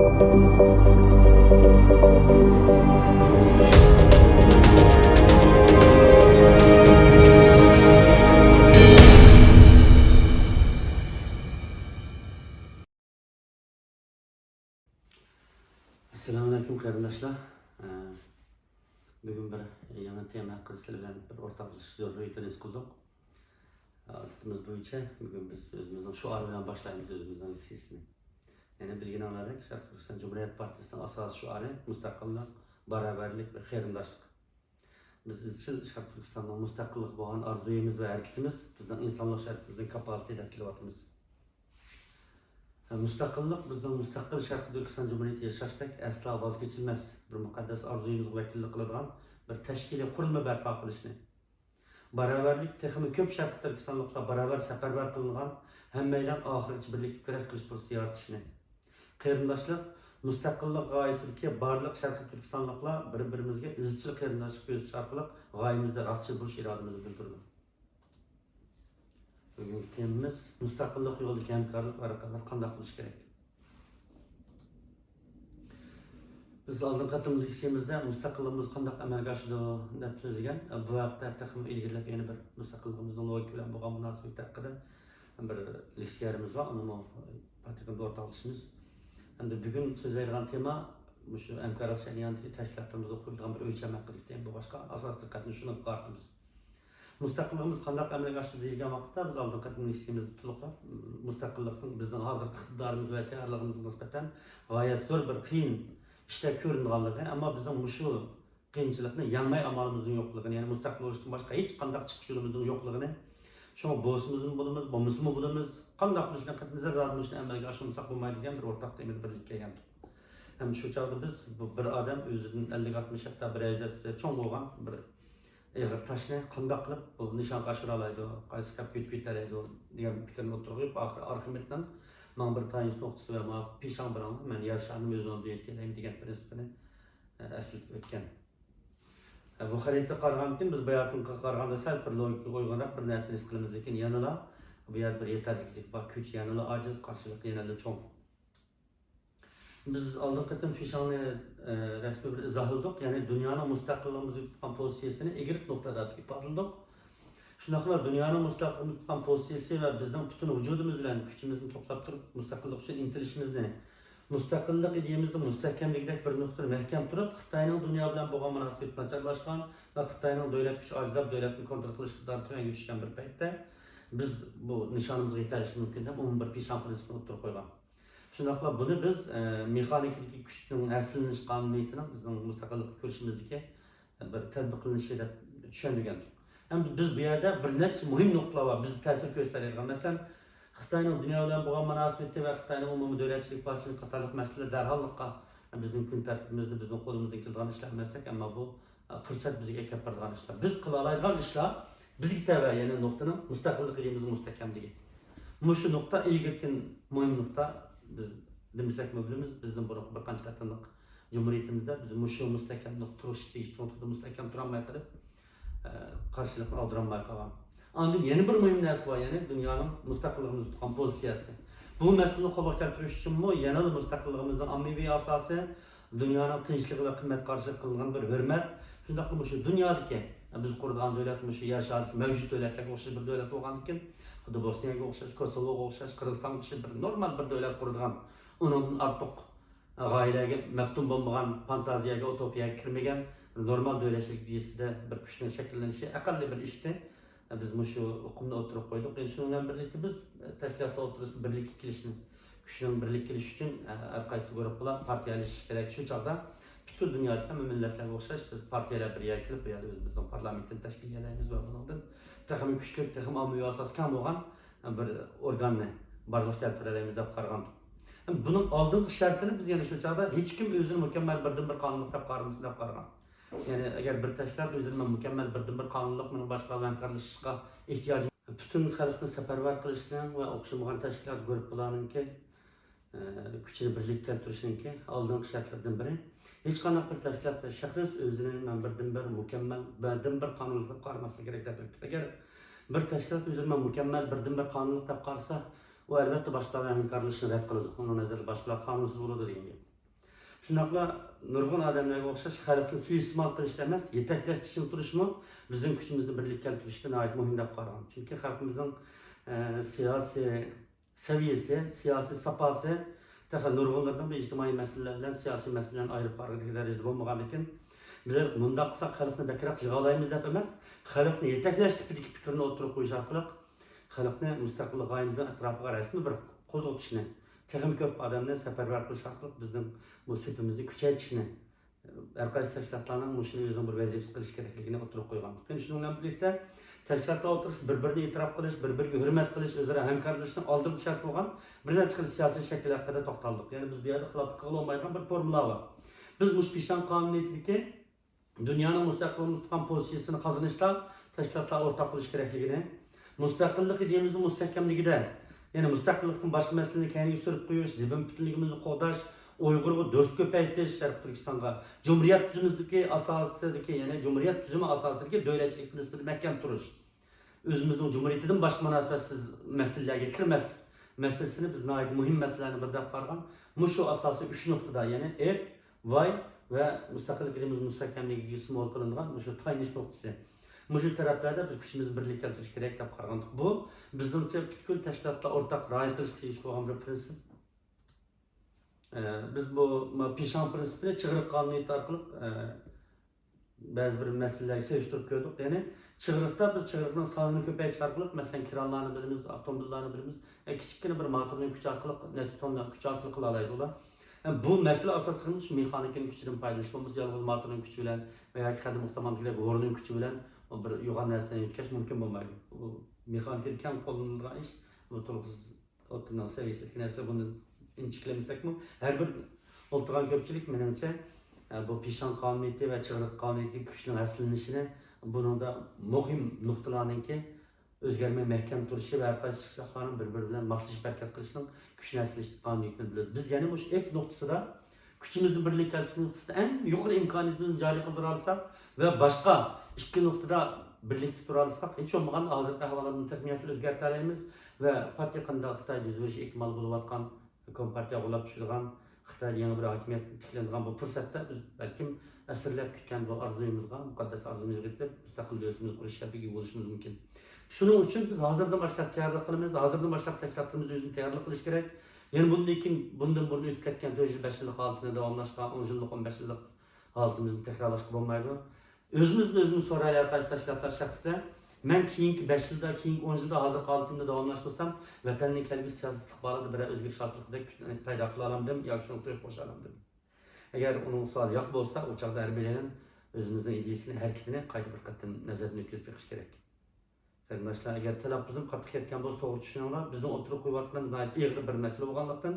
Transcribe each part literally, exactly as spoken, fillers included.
ئەسسالامۇئەلەيكۇم، قېرىنداشلار. ئە، بۈگۈن بىر يېڭى تېما ھەققىدە سىلەر بىلەن بىر ئورتاقلىشىش زۆرۈرىيىتىنى ھېس قىلدۇق. ئادىتىمىز بويىچە بۈگۈن بىز ئۆزىمىزنىڭ شوئارى بىلەن باشلايمىز ئۆزىمىزنىڭ لېكسىيىسىنى. يەنە بىلگىنىڭلاردەك، شەرقىي تۈركىستان جۇمھۇرىيەت پارتىيىسىنىڭ ئاساسىي شوئارى مۇستەقىللىق، باراۋەرلىك ۋە قېرىنداشلىق. بىز ئىزچىل شەرقىي تۈركىستاننىڭ مۇستەقىللىقىغا بولغان ئارزۇيىمىز ۋە ھەرىكىتىمىز بىزنىڭ ئىنسانلىق شەرىپىمىزنىڭ كاپالىتى دەپ كېلىۋاتىمىز. مۇستەقىللىق بىزنىڭ مۇستەقىل شەرقىي تۈركىستان جۇمھۇرىيىتى ياشاشتەك ئەسلا ۋاز كېچىلمەس بىر مۇقەددەس ئارزۇيىمىزغا ۋەكىللىك قىلىدىغان بىر تەشكىلىي قۇرۇلما بەرپا قىلىشنى، باراۋەرلىك تېخىمۇ كۆپ شەرقىي تۈركىستانلىقلار باراۋەر سەپەرۋەر قىلىنغان ھەممەيلەن ئاخىرغىچە بىرلىكتە كۈرەش قىلىش پۇرسىتى يارىتىشنى، قېرىنداشلىق، مۇستەقىللىق غايىسىدىكى بارلىق شەرقىي تۈركىستانلىقلار بىر-بىرىمىزگە ئىزچىل قېرىنداشلىق كۆرسىتىش ئارقىلىق غايىمىزدا راستچىل بولۇش ئىرادىمىزنى بىلدۈرىمىز. بۈگۈنكى تېمىمىز مۇستەقىللىق يولىدىكى ھەمكارلىق ۋە رىقابەت قانداق بولۇشى كېرەك؟ بىز ئالدىنقى قېتىم لېكسىيىمىزدە مۇستەقىللىقىمىز قانداق ئەمەلگە ئاشىدۇ دەپ سۆزلىگەن. بۇ ھەقتە تېخىمۇ ئىلگىرىلەپ يەنە بىر مۇستەقىللىقىمىزنىڭ لوگىكا بىلەن بولغان مۇناسىۋىتى ھەققىدە بىر لېكسىيەمىز بار. ئۇنىمۇ پاتىكىمدا ئورتاقلىشىمىز. ئەمدى بۈگۈن سۆزلەيدىغان تېما مۇشۇ ھەمكارلىق جەريانىدىكى تەشكىلاتلىرىمىزغا قويىدىغان بىر ئۆلچەم ھەققىدىكى تېما بولغاچقا، ئاساسىي دىققەتنى شۇنىڭغا قارىتىمىز. مۇستەقىللىقىمىز قانداق ئەمەلگە ئاشتى دېيىلگەن ۋاقىتتا، بىز ئالدىنقى قېتىم لېكسىيىمىزدە تولۇقلاپ، مۇستەقىللىقنىڭ بىزنىڭ ھازىرقى ئىقتىدارىمىز ۋە تەييارلىقىمىزغا نىسبەتەن غايەت زور بىر قىيىن ئىشتەك كۆرۈنىدىغانلىقى، ئەمما بىزنىڭ مۇشۇ قىيىنچىلىقنى يەڭمەي ئامالىمىزنىڭ يوقلۇقىنى، يەنى مۇستەقىل بولۇشتىن باشقا ھېچقانداق چىقىش يولىمىزنىڭ يوقلۇقىنى، شۇڭا بولسىمىزمۇ بولىمىز، بولمىسىمۇ بولىمىز، قانداق بولۇشىدىن قەتئىينەزەر زادى مۇشۇنى ئەمەلگە ئاشۇرمىساق بولمايدۇ دېگەن بىر ئورتاق تېمىدا بىرلىككە كەلگەنتۇق. ھەم شۇ چاغدا بىز بۇ بىر ئادەم ئۆزىدىن ئەللىك ئاتمىش ھەتتا بىر ھەيزەسى چوڭ بولغان بىر ئېغىر تاشنى قانداق قىلىپ بۇ نىشانغا ئاشۇرالايدۇ، قايسى تەرەپكە يۆتكىۋېتەلەيدۇ دېگەن پىكىرنى ئوتتۇرىغا قويۇپ، ئاخىرى ئارخىمېدنىڭ ماڭا بىر تايىنىش نۇقتىسى ۋە ماڭا پىشاڭ بېرىڭلار، مەن يەر شارىنى ئۆزۈمنىڭ ئۆزۈمدىن يۆتكەلەيمەن دېگەن پىرىنسىپىنى، ئە، ئەسلىتىپ ئۆتكەن. ئە، بۇ خەرىتىگە قارىغاندىن كېيىن بىز باياتىنقىغا قارىغاندا سەل بىر لوگىكىغا ئويغىنراق بىر نەرسىنى ھېس قىلىمىز، لېكىن يەنىلا بۇ يەردە بىر يېتەرسىزلىك بار، كۈچ يەنىلا ئاجىز، قارشىلىق يەنىلا چوڭ. بىز ئالدىنقى قېتىم فىشاڭنى، ئە، رەسمىي بىر ئىزاھلىدۇق، يەنى دۇنيانىڭ مۇستەقىللىقىمىزگە تۇتقان پوزىتسىيىسىنى ئىگىلىك نۇقتىدا ئىپادىلىدۇق. شۇنداقلا دۇنيانىڭ مۇستەقىللىقىمىزگە تۇتقان پوزىتسىيىسى ۋە بىزنىڭ پۈتۈن ۋۇجۇدىمىز بىلەن كۈچىمىزنى توپلاپ تۇرۇپ مۇستەقىللىق ئۈچۈن ئىنتىلىشىمىزنى، مۇستەقىللىق ئىدىيەمىزنى مۇستەھكەملىگۈدەك بىر نۇقتىدا مەھكەم تۇرۇپ، خىتاينىڭ دۇنيا بىلەن بولغان مۇناسىۋىتى ناچارلاشقان ۋە خىتاينىڭ دۆلەت كۈچى ئاجىزلاپ، دۆلەتنى كونترول قىلىش ئىقتىدارى تۆۋەنگە چۈشكەن بىر پەيتتە، بىز بۇ نىشانىمىزغا يېتەلىشىمىز مۇمكىن دەپ ئومۇمىي بىر پىشاڭ پىرىنسىپىنى ئوتتۇرىغا قويغان. شۇنداقلا بۇنى بىز، ئە، مېخانىكىدىكى كۈچنىڭ ھەسسىلىنىش قانۇنىيىتىنىڭ بىزنىڭ مۇستەقىللىققا كىرىشىمىزدىكى بىر تەتبىقلىنىشى دەپ چۈشەندۈرگەنتۇق. ئەمدى بىز بۇ يەردە بىر نەچچە مۇھىم نۇقتىلار بار، بىز تەسىر كۆرسىتەلەيدىغان، مەسىلەن، خىتاينىڭ دۇنيا بىلەن بولغان مۇناسىۋىتى ۋە خىتاينىڭ ئومۇمىي دۆلەتچىلىك پارتىيىسى قاتارلىق مەسىلىلەر دەرھاللىققا بىزنىڭ كۈن تەرتىپىمىزدە، بىزنىڭ قولىمىزدىن كېلىدىغان ئىشلار ئەمەستەك، ئەمما بۇ، ئە، پۇرسەت بىزگە ئەكەپ بېرىدىغان ئىشلار. بىز قىلالايدىغان ئىشلار بىزگە تەۋە، يەنى نۇقتىنىڭ مۇستەقىللىق ئىدىيەمىزنى مۇستەھكەملىكى. مۇشۇ نۇقتا ئىلگىرىكى مۇھىم نۇقتا، بىز دېمىسەكمۇ بىلىمىز، بىزدىن بۇرۇنقى بىر قانچە قېتىملىق جۇمھۇرىيىتىمىزدە بىز مۇشۇ مۇستەھكەملىك تۇرۇشقا تېگىشلىك نۇقتىدا مۇستەھكەم تۇرالماي قېلىپ، ئە، قارشىلىقنى ئاغدۇرالماي قالغان. ئاندىن يەنە بىر مۇھىم نەرسە بار، يەنى دۇنيانىڭ مۇستەقىللىقىمىزنى تۇتقان پوزىتسىيەسى. بۇ مەسىلىنى قولغا كەلتۈرۈش ئۈچۈنمۇ يەنىلا مۇستەقىللىقىمىزنىڭ ئاممىۋى ئاساسى، دۇنيانىڭ تىنچلىقى ۋە قىممەت قارىشىغا قىلىنغان بىر ھۆرمەت، شۇنداقلا مۇشۇ دۇنيادىكى، بىز قۇرىدىغان دۆلەت مۇشۇ يەر شارىدىكى مەۋجۇت دۆلەتلەرگە ئوخشاش بىر دۆلەت بولغاندىكىن، خۇددى بوسنىيەگە ئوخشاش، كوسوۋوغا ئوخشاش، قىرغىزىستانغا ئوخشاش بىر نورمال بىر دۆلەت قۇرىدىغان، ئۇنىڭدىن ئارتۇق غايىلەرگە مەپتۇن بولمىغان، فانتازىيەگە، ئۇتوپىيەگە كىرمىگەن بىر نورمال دۆلەتچىلىك ئىدىيىسىدە بىر كۈچنىڭ شەكىللىنىشى ئەقەللىي بىر ئىشتى. بىز مۇشۇ ئۇقۇمنى ئوتتۇرىغا قويدۇق. يەنە شۇنىڭ بىلەن بىرلىكتە بىز تەشكىلاتلار ئوتتۇرىسىدا بىرلىككە كېلىشنى، كۈچنىڭ بىرلىككە كېلىشى ئۈچۈن ھەر قايسى گۇرۇپپىلار پارتىيەلىشىشى كېرەك. شۇ چاغدا پۈتكۈل دۇنيادىكى ھەممە مىللەتلەرگە ئوخشاش بىز پارتىيەلەر بىر يەرگە كېلىپ، بۇ يەردە ئۆزىمىزنىڭ پارلامېنتىنى تەشكىللىيەلەيمىز ۋە بۇنىڭدىن تېخىمۇ كۈچلۈك، تېخىمۇ ئاممىۋى ئاساسى كەڭ بولغان بىر ئورگاننى بارلىققا كەلتۈرەلەيمىز دەپ قارىغانىدۇق. بۇنىڭ ئالدىنقى شەرتىنى بىز يەنە شۇ چاغدا ھېچكىم ئۆزىنى مۇكەممەل بىردىنبىر قانۇنلۇق دەپ قارىمىسۇن دەپ قارىغان. يەنى ئەگەر بىر تەشكىلات ئۆزىنى مەن مۇكەممەل بىردىنبىر قانۇنلۇق، مېنىڭ باشقىلار بىلەن ھەمكارلىشىشقا ئېھتىياجىم، پۈتۈن خەلقنى سەپەرۋەر قىلىشنىڭ ۋە ئوخشىمىغان تەشكىلات گۇرۇپپىلارنىڭكى، ئە، كۈچىنى بىرلىككە كەلتۈرۈشنىڭكى ئالدىنقى شەرتلىرىدىن بىرى، ھېچقانداق بىر تەشكىلات ۋە شەخس ئۆزىنى مەن بىردىنبىر مۇكەممەل، بىردىنبىر قانۇنلۇق دەپ قارىماسلىقى كېرەك دەپ بىلىپتۇ. ئەگەر بىر تەشكىلات ئۆزىنى مەن مۇكەممەل، بىردىنبىر قانۇنلۇق دەپ قارىسا، ئۇ ئەلۋەتتە باشقىلار بىلەن ھەمكارلىشىشنى رەت قىلىدۇ. ئۇنىڭ نەزىرىدە باشقىلار قانۇنسىز بولىدۇ دېگەن گەپ. شۇنداقلا نۇرغۇن ئادەملەرگە ئوخشاش خەلقنى سۇيىئىستېمال قىلىشتا ئەمەس، يېتەكلەشتە چىڭ تۇرۇشمۇ بىزنىڭ كۈچىمىزنى بىرلىككە كەلتۈرۈشتە ناھايىتى مۇھىم دەپ قارىغان. چۈنكى خەلقىمىزنىڭ، ئە، سىياسىي سەۋىيەسى، سىياسىي ساپاسى تېخى نۇرغۇنلىرىنىڭ بۇ ئىجتىمائىي مەسىلىلەر بىلەن سىياسىي مەسىلىلەرنى ئايرىپ قارىغۇدەك دەرىجىدە بولمىغاندىكىن، بىز مۇنداق قىلساق خەلقنى بەكرەك يىغالايمىز دەپ ئەمەس، خەلقنى يېتەكلەش تىپىدىكى پىكىرنى ئوتتۇرىغا قويۇش ئارقىلىق خەلقنى مۇستەقىللىق غايىمىزنىڭ ئەتراپىغا رەسمىي بىر قوزغىتىشنى، تېخىمۇ كۆپ ئادەمنى سەپەرۋەر قىلىش ئارقىلىق بىزنىڭ بۇ سېپىمىزنى كۈچەيتىشنى، ھەر قايسى تەشكىلاتلارنىڭ مۇشۇنى ئۆزىنىڭ بىر ۋەزىپىسى قىلىش كېرەكلىكىنى ئوتتۇرىغا قويغان. يەنە شۇنىڭ بىلەن بىرلىكتە، تەشكىلاتلار ئوتتۇرىسىدا بىر-بىرىنى ئېتىراپ قىلىش، بىر-بىرىگە ھۆرمەت قىلىش، ئۆزئارا ھەمكارلىشىشنىڭ ئالدىنقى شەرتى بولغان بىر نەچچە خىل سىياسىي شەكىل ھەققىدە توختالدۇق. يەنى بىز بۇ يەردە خىلاپلىق قىلغىلى بولمايدىغان بىر فورمۇلا بار. بىز مۇشۇ پىشاڭ قانۇنىيىتىدىكى دۇنيانىڭ مۇستەقىل تۇتقان پوزىتسىيىسىنى قازىنىشتا تەشكىلاتلار ئورتاق بولۇشى كېرەكلىكىنى، مۇستەقىللىق ئىدىيەمىزنى مۇستەھكەملىگىدە، يەنى مۇستەقىللىقتىن باشقا مەسىلىنى كەينىگە سۈرۈپ قويۇش، زېمىن پۈتۈنلۈكىمىزنى قوغداش، ئۇيغۇرغا دوست كۆپەيتىش، شەرقىي تۈركىستانغا جۇمھۇرىيەت تۈزۈمىمىزدىكى ئاساسىدىكى، يەنى جۇمھۇرىيەت تۈزۈمى ئاساسىدىكى دۆلەتچىلىك پىرىنسىپىنى مەھكەم تۇرۇش، ئۆزىمىزنىڭ جۇمھۇرىيىتىدىن باشقا مۇناسىۋەتسىز مەسىلىلەرگە كىرمەسلىك مەسىلىسىنى بىز ناھايىتى مۇھىم مەسىلىلەرنىڭ بىرى دەپ قارىغان. مۇشۇ ئاساسىي ئۈچ نۇقتىدا، يەنى ئېف، ۋاي ۋە مۇستەقىللىق ئىدىيىمىز مۇستەھكەملىكىگە سىمۋول قىلىنغان مۇشۇ تايىنىش نۇقتىسى. مۇشۇ تەرەپلەردە بىز كۈچىمىزنى بىرلىككە كەلتۈرۈش كېرەك دەپ قارىغانتۇق. بۇ بىزنىڭچە پۈتكۈل تەشكىلاتلار ئورتاق رايى قىلىشقا تېگىشلىك بولغان بىر پىرىنسىپ. ئە، بىز بۇ، ما، پىشاڭ پىرىنسىپىنى چىغرىق قانۇنىيىتى ئارقىلىق، ئە، بەزى بىر مەسىلىلەرگە سېلىشتۇرۇپ كۆردۇق. يەنى چىغرىقتا بىز چىغرىقنىڭ سانىنى كۆپەيتىش ئارقىلىق، مەسىلەن، كىرانلارنى بىلىمىز، ئاپتوموبىللارنى بىلىمىز، ئە، كىچىككىنە بىر ماتورنىڭ كۈچى ئارقىلىق نەچچە توننا كۈچ ھاسىل قىلالايدۇ ئۇلار. ئە، بۇ مەسىلە ئاساسلىقى شۇ مېخانىكىنىڭ كۈچىدىن پايدىلىنىش بولمىسا، يالغۇز ماتورنىڭ كۈچى بىلەن ۋە ياكى قەدىمكى زاماندىكىدەك ھورنىڭ كۈچى بىلەن بىر يوغان نەرسىنى يۆتكەش مۇمكىن بولمايدۇ. بۇ مېخانىكىدا كەڭ قوللىنىلىدىغان ئىش، بۇ تولۇقسىز ئوتتۇرىنىڭ سەۋىيەسىدىكى نەرسىلەر، بۇنى ئىنچىكىلىمىسەكمۇ، ھەر بىر ئولتۇرغان كۆپچىلىك، مېنىڭچە، ئە، بۇ پىشاڭ قانۇنىيىتى ۋە چىغرىق قانۇنىيىتىدىكى كۈچنىڭ ھەسسىلىنىشىنى، بۇنىڭدا مۇھىم نۇقتىلارنىڭكى ئۆزگەرمەي مەھكەم تۇرۇشى ۋە ھەر قايسى ئىشلارنىڭ بىر-بىرى بىلەن ماسلىشىپ ھەرىكەت قىلىشنىڭ كۈچنى ھەسسىلىنىش قانۇنىيىتىنى بىلىدۇ. بىز يەنە مۇشۇ ئېف نۇقتىسىدا كۈچىمىزنى بىرلىككە كەلتۈرۈش نۇقتىسىدا ئەڭ يۇقىرى ئىمكانىيىتىمىزنى جارى قىلدۇرالىساق ۋە باشقا ئىككى نۇقتىدا بىرلىكتە تۇرالىساق، ھېچ بولمىغاندا ھازىرقى ئەھۋاللارنى تېخىمۇ ياخشى ئۆزگەرتەلەيمىز ۋە پات يېقىندا خىتايدا يۈز بېرىشى ئېھتىمال بولۇۋاتقان، كومپارتىيە غۇلاپ چۈشىدىغان، خىتايدا يېڭى بىر ھاكىمىيەت تىكلىنىدىغان بۇ پۇرسەتتە بىز بەلكىم ئەسىرلەپ كۈتكەن بۇ ئارزۇيىمىزغا، مۇقەددەس ئارزۇيىمىزغا يېتىپ، مۇستەقىل دۆلىتىمىزنى قۇرۇش شەرىپىگە ئىگە بولۇشىمىز مۇمكىن. شۇنىڭ ئۈچۈن بىز ھازىردىن باشلاپ تەييارلىق قىلىمىز، ھازىردىن باشلاپ تەشكىلاتلىرىمىز ئۆزىنى تەييارلىق قىلىشى كېرەك. يەنە بۇندىن كېيىن، بۇندىن بۇرۇن ئۆتۈپ كەتكەن تۆت يىل، بەش يىللىق ھالىتىنى داۋاملاشقان، ئون يىللىق، ئون بەش يىللىق ھالىتىمىزنى تەكرارلاشقا بولمايدۇ. ئۆزىمىزدىن ئۆزىمىز سورايلى، ھەر قايسى تەشكىلاتلار شەخسىدە، مەن كېيىنكى بەش يىلدا، كېيىنكى ئون يىلدا ھازىرقى ھالىتىمنى داۋاملاشتۇرسام، ۋەتەننىڭ كەلگۈسى سىياسىي ئىستىقبالىدا بىرەر ئۆزگىرىش ھاسىل قىلغۇدەك كۈچنى پەيدا قىلالامدىم ياكى شۇنىڭغا تۇيۇق قوشالامدىم؟ ئەگەر ئۇنىڭ سوئالى ياق بولسا، ئۇ چاغدا ھەر بىرەيلەن ئۆزىمىزنىڭ ئىدىيىسىنى، ھەرىكىتىنى قايتا بىر قېتىم نەزەردىن ئۆتكۈزۈپ بېقىش كېرەك. قېرىنداشلار، ئەگەر تەلەپپۇزۇم قاتتىق كەتكەن بولسا، توغرا چۈشىنىڭلار. بىزنىڭ ئوتتۇرىغا قويۇۋاتقىنىمىز ناھايىتى ئېغىر بىر مەسىلە بولغانلىقتىن،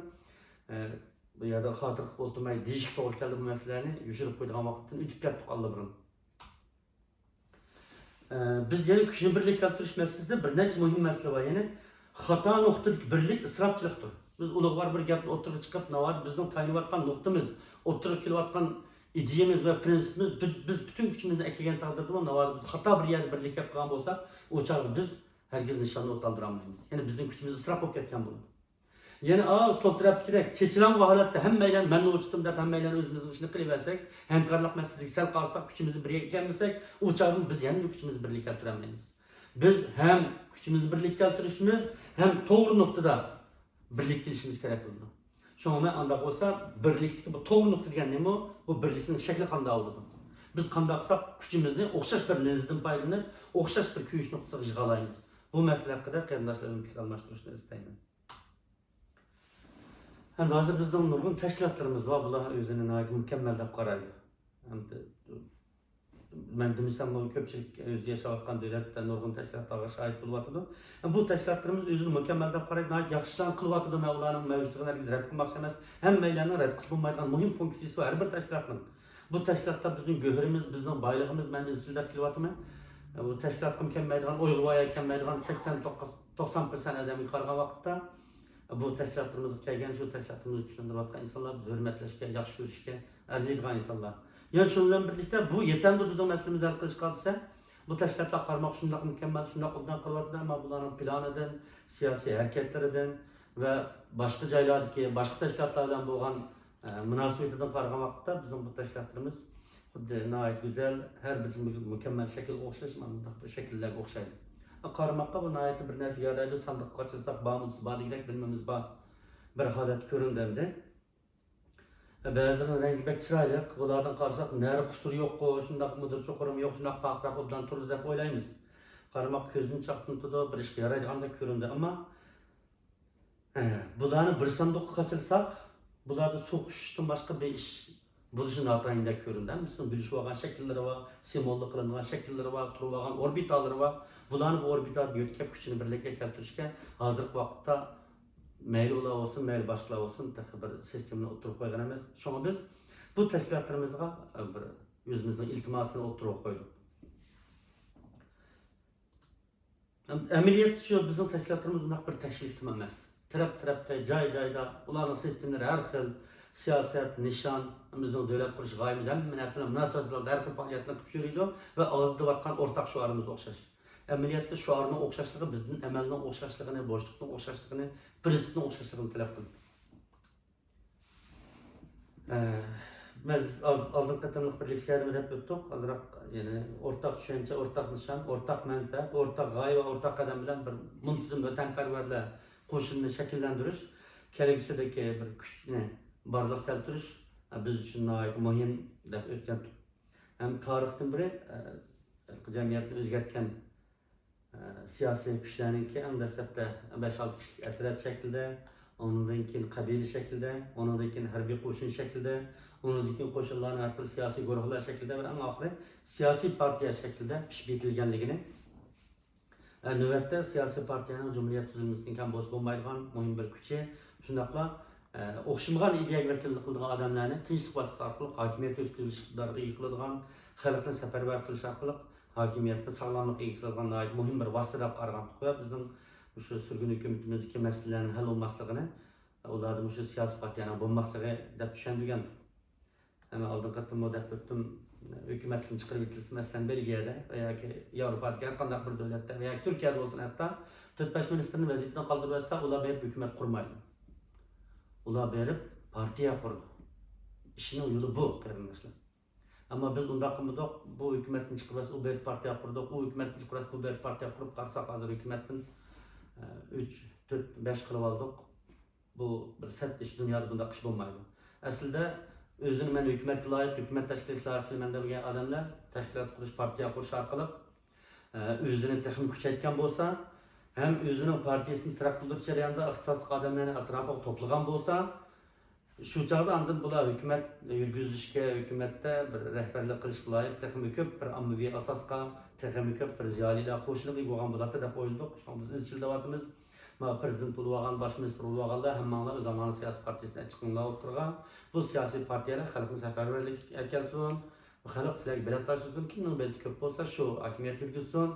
ئە، بۇ يەردە خاتىرە قىلىپ ئولتۇرماي دېيىشكە توغرا كەلدى. بۇ مەسىلىلەرنى يوشۇرۇپ قويىدىغان ۋاقىتتىن ئۆتۈپ كەتتۇق ئاللىبۇرۇن. ئە، بىز يەنە كۈچنى بىرلىككە كەلتۈرۈش مەسىلىسىدە بىر نەچچە مۇھىم مەسىلە بار. يەنى خاتا نۇقتىدىكى بىرلىك ئىسراپچىلىقتۇر. بىز ئۇلۇغۋار بىر گەپنى ئوتتۇرىغا چىقىپ، ناۋادا بىزنىڭ تايىنىۋاتقان نۇقتىمىز، ئوتتۇرىغا كېلىۋاتقان ئىدىيەمىز ۋە پىرىنسىپىمىز، بىز، بىز پۈتۈن كۈچىمىزنى ئەكىلگەن تەقدىردىمۇ، ناۋادا بىز خاتا بىر يەردە بىرلىككە كەپ قالغان بولساق، ئۇ چاغدا بىز ھەرگىز نىشاننى ئوتتۇرىغا ئالدۇرالمايمىز. يەنى بىزنىڭ كۈچىمىز ئىسراپ بولۇپ كەتكەن بولىدۇ. يەنى، ئا، سول تەرەپتىكىدەك چېچىلاڭغۇ ھالەتتە ھەممەيلەن مەن نوچىتىم دەپ، ھەممەيلەن ئۆزىمىزنىڭ ئىشىنى قىلىۋەرسەك، ھەمكارلىق مەسىلىسىگە سەل قارىساق، كۈچىمىزنى بىرگە ئەكەلمىسەك، ئۇ چاغدىمۇ بىز يەنە كۈچىمىزنى بىرلىككە كەلتۈرەلمەيمىز. بىز ھەم كۈچىمىزنى بىرلىككە كەلتۈرۈشىمىز، ھەم توغرا نۇقتىدا بىرلىككە كېلىشىمىز كېرەك بولىدۇ. شۇڭا مەن ئانداق بولسا، بىرلىكتىكى بۇ توغرا نۇقتا دېگەن نېمە؟ بۇ بىرلىكنىڭ شەكلى قانداق بولىدۇ؟ بىز قانداق قىلساق كۈچىمىزنى ئوخشاش بىر لىنزىدىن پايدىلىنىپ، ئوخشاش بىر كۆيۈش نۇقتىسىغا يىغالايمىز؟ بۇ مەسىلە ھەققىدە قېرىنداشلار بىلەن پىكىر ئالماشتۇرۇشنى ئىستەيمەن. ئەمدى ھازىر بىزنىڭ نۇرغۇن تەشكىلاتلىرىمىز بار، بۇلار ئۆزىنى ناھايىتى مۇكەممەل دەپ قارايدۇ. ئەمدى مەن دېمىسەممۇ كۆپچىلىك ئۆزى ياشاۋاتقان دۆلەتتە نۇرغۇن تەشكىلاتلارغا شاھىت بولۇۋاتىدۇ. بۇ تەشكىلاتلىرىمىز ئۆزىنى مۇكەممەل دەپ قارايدۇ، ناھايىتى ياخشى ئىشلارنى قىلىۋاتىدۇ. مەن ئۇلارنىڭ مەۋجۇتلۇقىنى ھەرگىز رەت قىلماقچى ئەمەس. ھەممەيلەننىڭ رەت قىلسا بولمايدىغان مۇھىم فۇنكسىيىسى بار ھەر بىر تەشكىلاتنىڭ. بۇ تەشكىلاتلار بىزنىڭ گۆھىرىمىز، بىزنىڭ بايلىقىمىز، مەن ئىزچىل دەپ كېلىۋاتىمەن. بۇ تەشكىلاتقىمۇ كەلمەيدىغان، ئۇيغۇر ۋايەگە كەلمەيدىغان سەكسەن توققۇز، توقسان پىرسەنت ئادەمگە قارىغان ۋاقىتتا، بۇ تەشكىلاتلىرىمىزغا كەلگەن، شۇ تەشكىلاتلىرىمىزنى كۈچلەندۈرۈۋاتقان ئىنسانلار بىز ھۆرمەتلەشكە، ياخشى كۆرۈشكە ئەرزىيدىغان ئىنسانلار. يەنە شۇنىڭ بىلەن بىرلىكتە، بۇ يېتەمدۇ بىزنىڭ مەسىلىمىزنى ھەل قىلىشقا دېسە، بۇ تەشكىلاتلار قارىماققا شۇنداق مۇكەممەل، شۇنداق ئوبدان قىلىۋاتىدۇ، ئەمما بۇلارنىڭ پىلانىدىن، سىياسىي ھەرىكەتلىرىدىن ۋە باشقا جايلاردىكى، باشقا تەشكىلاتلار بىلەن بولغان، ئە، مۇناسىۋىتىدىن قارىغان ۋاقىتتا بىزنىڭ بۇ تەشكىلاتلىرىمىز خۇددى ناھايىتى گۈزەل، ھەر بىرسى مۇ-، مۇكەممەل شەكىلگە ئوخشاش، مانا بۇنداق بىر شەكىللەرگە ئوخشايدۇ. قارىماققا بۇ ناھايىتى بىر نەرسە يارايدۇ، ساندۇققا قاچۇرساق بارمۇ دېسە بار دېگۈدەك بىلمىمىز بار بىر ھالەت كۆرۈندى ئەمدى. بەزىلىرىنىڭ رەڭگى بەك چىرايلىق، بۇلاردىن قارىساق نەرە قۇسۇرى يوققۇ، شۇنداقمۇ چوقۇرىمۇ يوق، شۇنداق پارقىراپ ئوبدان تۇرىدۇ دەپ ئويلايمىز. قارىماققا كۆزدىن چاقنىتىدۇ، بىر ئىشقا يارايدىغاندەك كۆرۈندى. ئەمما، ھە، بۇلارنى بىر ساندۇققا قاچىلىساق، بۇلاردا سۇ قۇسۇشتىن باشقا بىر ئىش بولۇشى ناتايىندەك كۆرۈندى. ھەممىسىنىڭ بۆلۈشۈۋالغان شەكىللىرى بار، سىمۋوللۇق قىلىنغان شەكىللىرى بار، تۇرۇۋالغان ئوربىتالىرى بار. بۇلارنى بۇ ئوربىتادىن يۆتكەپ كۈچىنى بىرلىككە كەلتۈرۈشكە ھازىرقى ۋاقىتتا مەيلى ئۇلار بولسۇن، مەيلى باشقىلار بولسۇن، تېخى بىر سىستېمىنى ئوتتۇرىغا قويغان ئەمەس. شۇڭا بىز بۇ تەشكىلاتلىرىمىزغا، ئە، بىر ئۆزىمىزنىڭ ئىلتىماسىنى ئوتتۇرىغا قويدۇق. ئەم-، ئەمەلىيەتتە شۇ بىزنىڭ تەشكىلاتلىرىمىز بۇنداق بىر تەكشىلىكتىمۇ ئەمەس. تەرەپ-تەرەپتە، جاي-جايدا ئۇلارنىڭ سىستېمىلىرى ھەر خىل، سىياسەت، نىشان، بىزنىڭ دۆلەت قۇرۇش غايىمىز ھەممە نەرسە بىلەن مۇناسىۋەتلىك ھەر خىل پائالىيەتنى قىلىپ يۈرىدۇ ۋە ئازدىۋاتقان ئورتاق شوئارىمىز ئوخشاش. ئەمەلىيەتتە شوئارنىڭ ئوخشاشلىقى بىزدىن ئەمەلنىڭ ئوخشاشلىقىنى، بوشلۇقنىڭ ئوخشاشلىقىنى، پىرىنسىپنىڭ ئوخشاشلىقىنى تەلەپ قىلىدۇ. ئە، بىز ئاز-، ئالدىنقى قېتىملىق بىر لېكسىيەدىمۇ دەپ ئۆتتۇق. ئازراق، يەنى، ئورتاق چۈشەنچە، ئورتاق نىشان، ئورتاق مەنپەئەت، ئورتاق غايە ۋە ئورتاق قەدەم بىلەن بىر مۇنتىزىم ۋەتەنپەرۋەرلەر قوشۇنىنى شەكىللەندۈرۈش، كەلگۈسىدىكى بىر كۈچنى بارلىققا كەلتۈرۈش، ئە، بىز ئۈچۈن ناھايىتى مۇھىم دەپ ئۆتكەن. ھەم تارىختىن بېرى، ئە، جەمئىيەتنى ئۆزگەرتكەن سىياسىي كۈچلەرنىڭكى ئەڭ دەسلەپتە بەش-ئالتە كىشىلىك ئەترەت شەكلىدە، ئۇنىڭدىن كېيىن قەبىلە شەكلىدە، ئۇنىڭدىن كېيىن ھەربىي قوشۇن شەكلىدە، ئۇنىڭدىن كېيىن قوشۇنلارنى ھەر خىل سىياسىي گۇرۇھلار شەكلىدە ۋە ئەڭ ئاخىرى سىياسىي پارتىيە شەكلىدە پىشىپ يېتىلگەنلىكىنى، ئە، نۆۋەتتە سىياسىي پارتىيەنىڭ جۇمھۇرىيەت تۈزۈلمىسىدىن كەم بولسا بولمايدىغان مۇھىم بىر كۈچى، شۇنداقلا، ئە، ئوخشىمىغان ئىدىيەگە ۋەكىللىك قىلىدىغان ئادەملەرنى تىنچلىق ۋاسىتىسى ئارقىلىق ھاكىمىيەت ئۆتكۈزۈش ئىقتىدارىغا ئىگە قىلىدىغان، خەلقنى سەپەرۋەر قىلىش ئارقىلىق ھاكىمىيەتنى ساغلاملىققا ئىگە قىلىدىغان ناھايىتى مۇھىم بىر ۋاسىتە دەپ قارىغانتۇق ۋە بىزنىڭ مۇشۇ سۈرگۈن ھۆكۈمىتىمىزدىكى مەسىلىلەرنىڭ ھەل بولماسلىقىنى ئۇلاردا مۇشۇ سىياسىي پارتىيەنىڭ بولماسلىقى دەپ چۈشەندۈرگەنتۇق. ئەمما ئالدىنقى قېتىممۇ دەپ ئۆتتۈم، ھۆكۈمەتتىن چىقىرىپ ئېتىلسا، مەسىلەن، بېلگىيەدە ۋە ياكى ياۋروپادىكى ھەر قانداق بىر دۆلەتتە ۋە ياكى تۈركىيەدە بولسۇن، ھەتتا تۆت-بەش مىنىستىرنى ۋەزىپىدىن قالدۇرۇۋەتسە، ئۇلار بېرىپ ھۆكۈمەت قۇرمايدۇ. ئۇلار بېرىپ پارتىيە قۇرىدۇ. ئىشنىڭ يولى بۇ، قېرىنداشلار. ئەمما بىز ئۇنداق قىلمىدۇق. بۇ ھۆكۈمەتتىن چىقىۋەتسە، ئۇ بېرىپ پارتىيە قۇردۇق. ئۇ ھۆكۈمەتتىن چىقىۋەتسە، بۇ بېرىپ پارتىيە قۇرۇپ قارىساق، ھازىر ھۆكۈمەتتىن، ئە، ئۈچ، تۆت، بەش قىلىۋالدۇق. بۇ بىر سەت ئىش، دۇنيادا بۇنداق ئىش بولمايدۇ. ئەسلىدە ئۆزىنى مەن ھۆكۈمەتكە لايىق، ھۆكۈمەت تەشكىللەشكە لايىق كېلىمەن دېگەن ئادەملەر تەشكىلات قۇرۇش، پارتىيە قۇرۇش ئارقىلىق، ئە، ئۆزىنى تېخىمۇ كۈچەيتكەن بولسا، ھەم ئۆزىنىڭ پارتىيەسىنى تەرەققىي قىلدۇرۇش جەريانىدا ئىختىساسلىق ئادەملەرنى ئەتراپىغا توپلىغان بولسا، شۇ چاغدا ئاندىن بۇلار ھۆكۈمەت يۈرگۈزۈشكە، ھۆكۈمەتتە بىر رەھبەرلىك قىلىشقا لايىق، تېخىمۇ كۆپ بىر ئاممىۋى ئاساسقا، تېخىمۇ كۆپ بىر زىيالىيلار قوشۇنىغا ئىگە بولغان بولاتتى دەپ ئويلىدۇق. شۇڭا بىز ئىزچىل دەۋاتىمىز. مانا پىرېزىدېنت بولۇۋالغان، باش مىنىستىر بولۇۋالغانلار ھەممىڭلار ئۆزۈڭلارنىڭ سىياسىي پارتىيىسىنى چىقىڭلار ئوتتۇرىغا. بۇ سىياسىي پارتىيەلەر خەلقنى سەپەرۋەرلىككە ئەكەلسۇن. خەلق سىلەرگە بېلەت تاشلىسۇن. كىمنىڭ بېلىتى كۆپ بولسا، شۇ ھاكىمىيەت يۈرگۈزسۇن.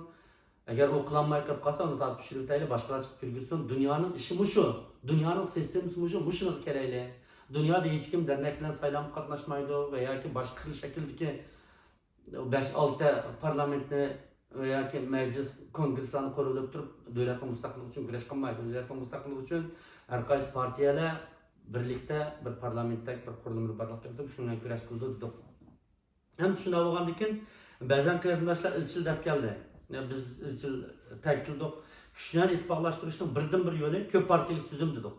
ئەگەر ئۇ قىلالماي قېلىپ قالسا، ئۇنى تارتىپ چۈشۈرۈۋېتەيلى، باشقىلار چىقىپ يۈرگۈزسۇن. دۇنيانىڭ ئىشى مۇشۇ. دۇنيانىڭ سىستېمىسى مۇشۇ. مۇشۇنىڭغا كېلەيلى. دۇنيادا ھېچكىم دەرنەك بىلەن سايلامغا قاتناشمايدۇ ۋە ياكى باشقا خىل شەكىلدىكى بەش-ئالتە پارلامېنتنى ۋە ياكى مەجلىس، كونگرېسلارنى قۇرۇۋېلىپ تۇرۇپ، دۆلەتنىڭ مۇستەقىللىقى ئۈچۈن كۈرەش قىلمايدۇ. دۆلەتنىڭ مۇستەقىللىقى ئۈچۈن ھەر قايسى پارتىيەلەر بىرلىكتە بىر پارلامېنتتەك بىر قۇرۇلمىنى بارلىققا كەلتۈرۈپ، شۇنىڭ بىلەن كۈرەش قىلىدۇ دېدۇق. ھەم شۇنداق بولغاندىكىن، بەزەن قېرىنداشلار ئىزچىل دەپ كەلدى. يا، بىز ئىزچىل تەكىتلىدۇق. كۈچلەرنى ئىتتىپاقلاشتۇرۇشنىڭ بىردىنبىر يولى كۆپ پارتىيەلىك تۈزۈم دېدۇق.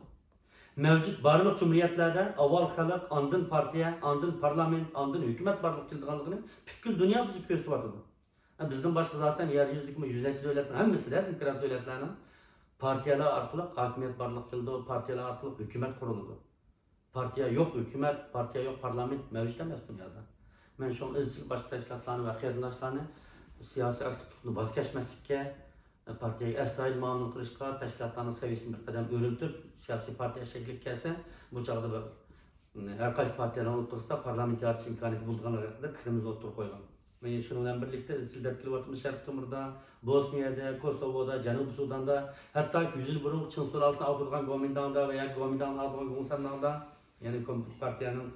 مەۋجۇت بارلىق جۇمھۇرىيەتلەردە ئاۋۋال خەلق، ئاندىن پارتىيە، ئاندىن پارلامېنت، ئاندىن ھۆكۈمەت بارلىققا كېلىدىغانلىقىنى پۈتكۈل دۇنيا بىزگە كۆرسىتىۋاتىدۇ. ھە، بىزدىن باشقا زاتەن يەر يۈزىدىكى يۈزلەرچە دۆلەتنىڭ ھەممىسىدە، دېموكرات دۆلەتلەرنىڭ پارتىيەلەر ئارقىلىق ھاكىمىيەت بارلىققا كېلىدۇ، پارتىيەلەر ئارقىلىق ھۆكۈمەت قۇرۇلىدۇ. پارتىيە يوق ھۆكۈمەت، پارتىيە يوق پارلامېنت مەۋجۇت ئەمەس دۇنيادا. مەن شۇڭا ئىزچىل باشقا تەشكىلاتلارنى ۋە قېرىنداشلارنى سىياسىي ئاكتىپلىقتىن ۋاز كەچمەسلىككە، پارتىيەگە ئەستايىدىل مۇئامىلە قىلىشقا، تەشكىلاتلارنىڭ سەۋىيەسىنى بىر قەدەم ئۆرلىتىپ، سىياسىي پارتىيە شەكلىگە كەلسە، بۇ چاغدا بىر، ھەر قايسى پارتىيەلەرنىڭ ئوتتۇرىسىدا پارلامېنت يارىتىش ئىمكانىيىتى بولىدىغانلىقى ھەققىدە پىكرىمىزنى ئوتتۇرىغا قويغان. مەن شۇنىڭ بىلەن بىرلىكتە ئىزچىل دەپ كېلىۋاتىمىز شەرقىي تىمۇردا، بوسنىيەدە، كوسوۋودا، جەنۇبىي سۇداندا، ھەتتاكى يۈز يىل بۇرۇنقى چىڭ سۇلالىسىنى ئاغدۇرغان گومىنداڭدا ۋە ياكى گومىنداڭنى ئاغدۇرغان گۇڭسەنداڭدا، يەنى كوممۇنىست پارتىيەنىڭ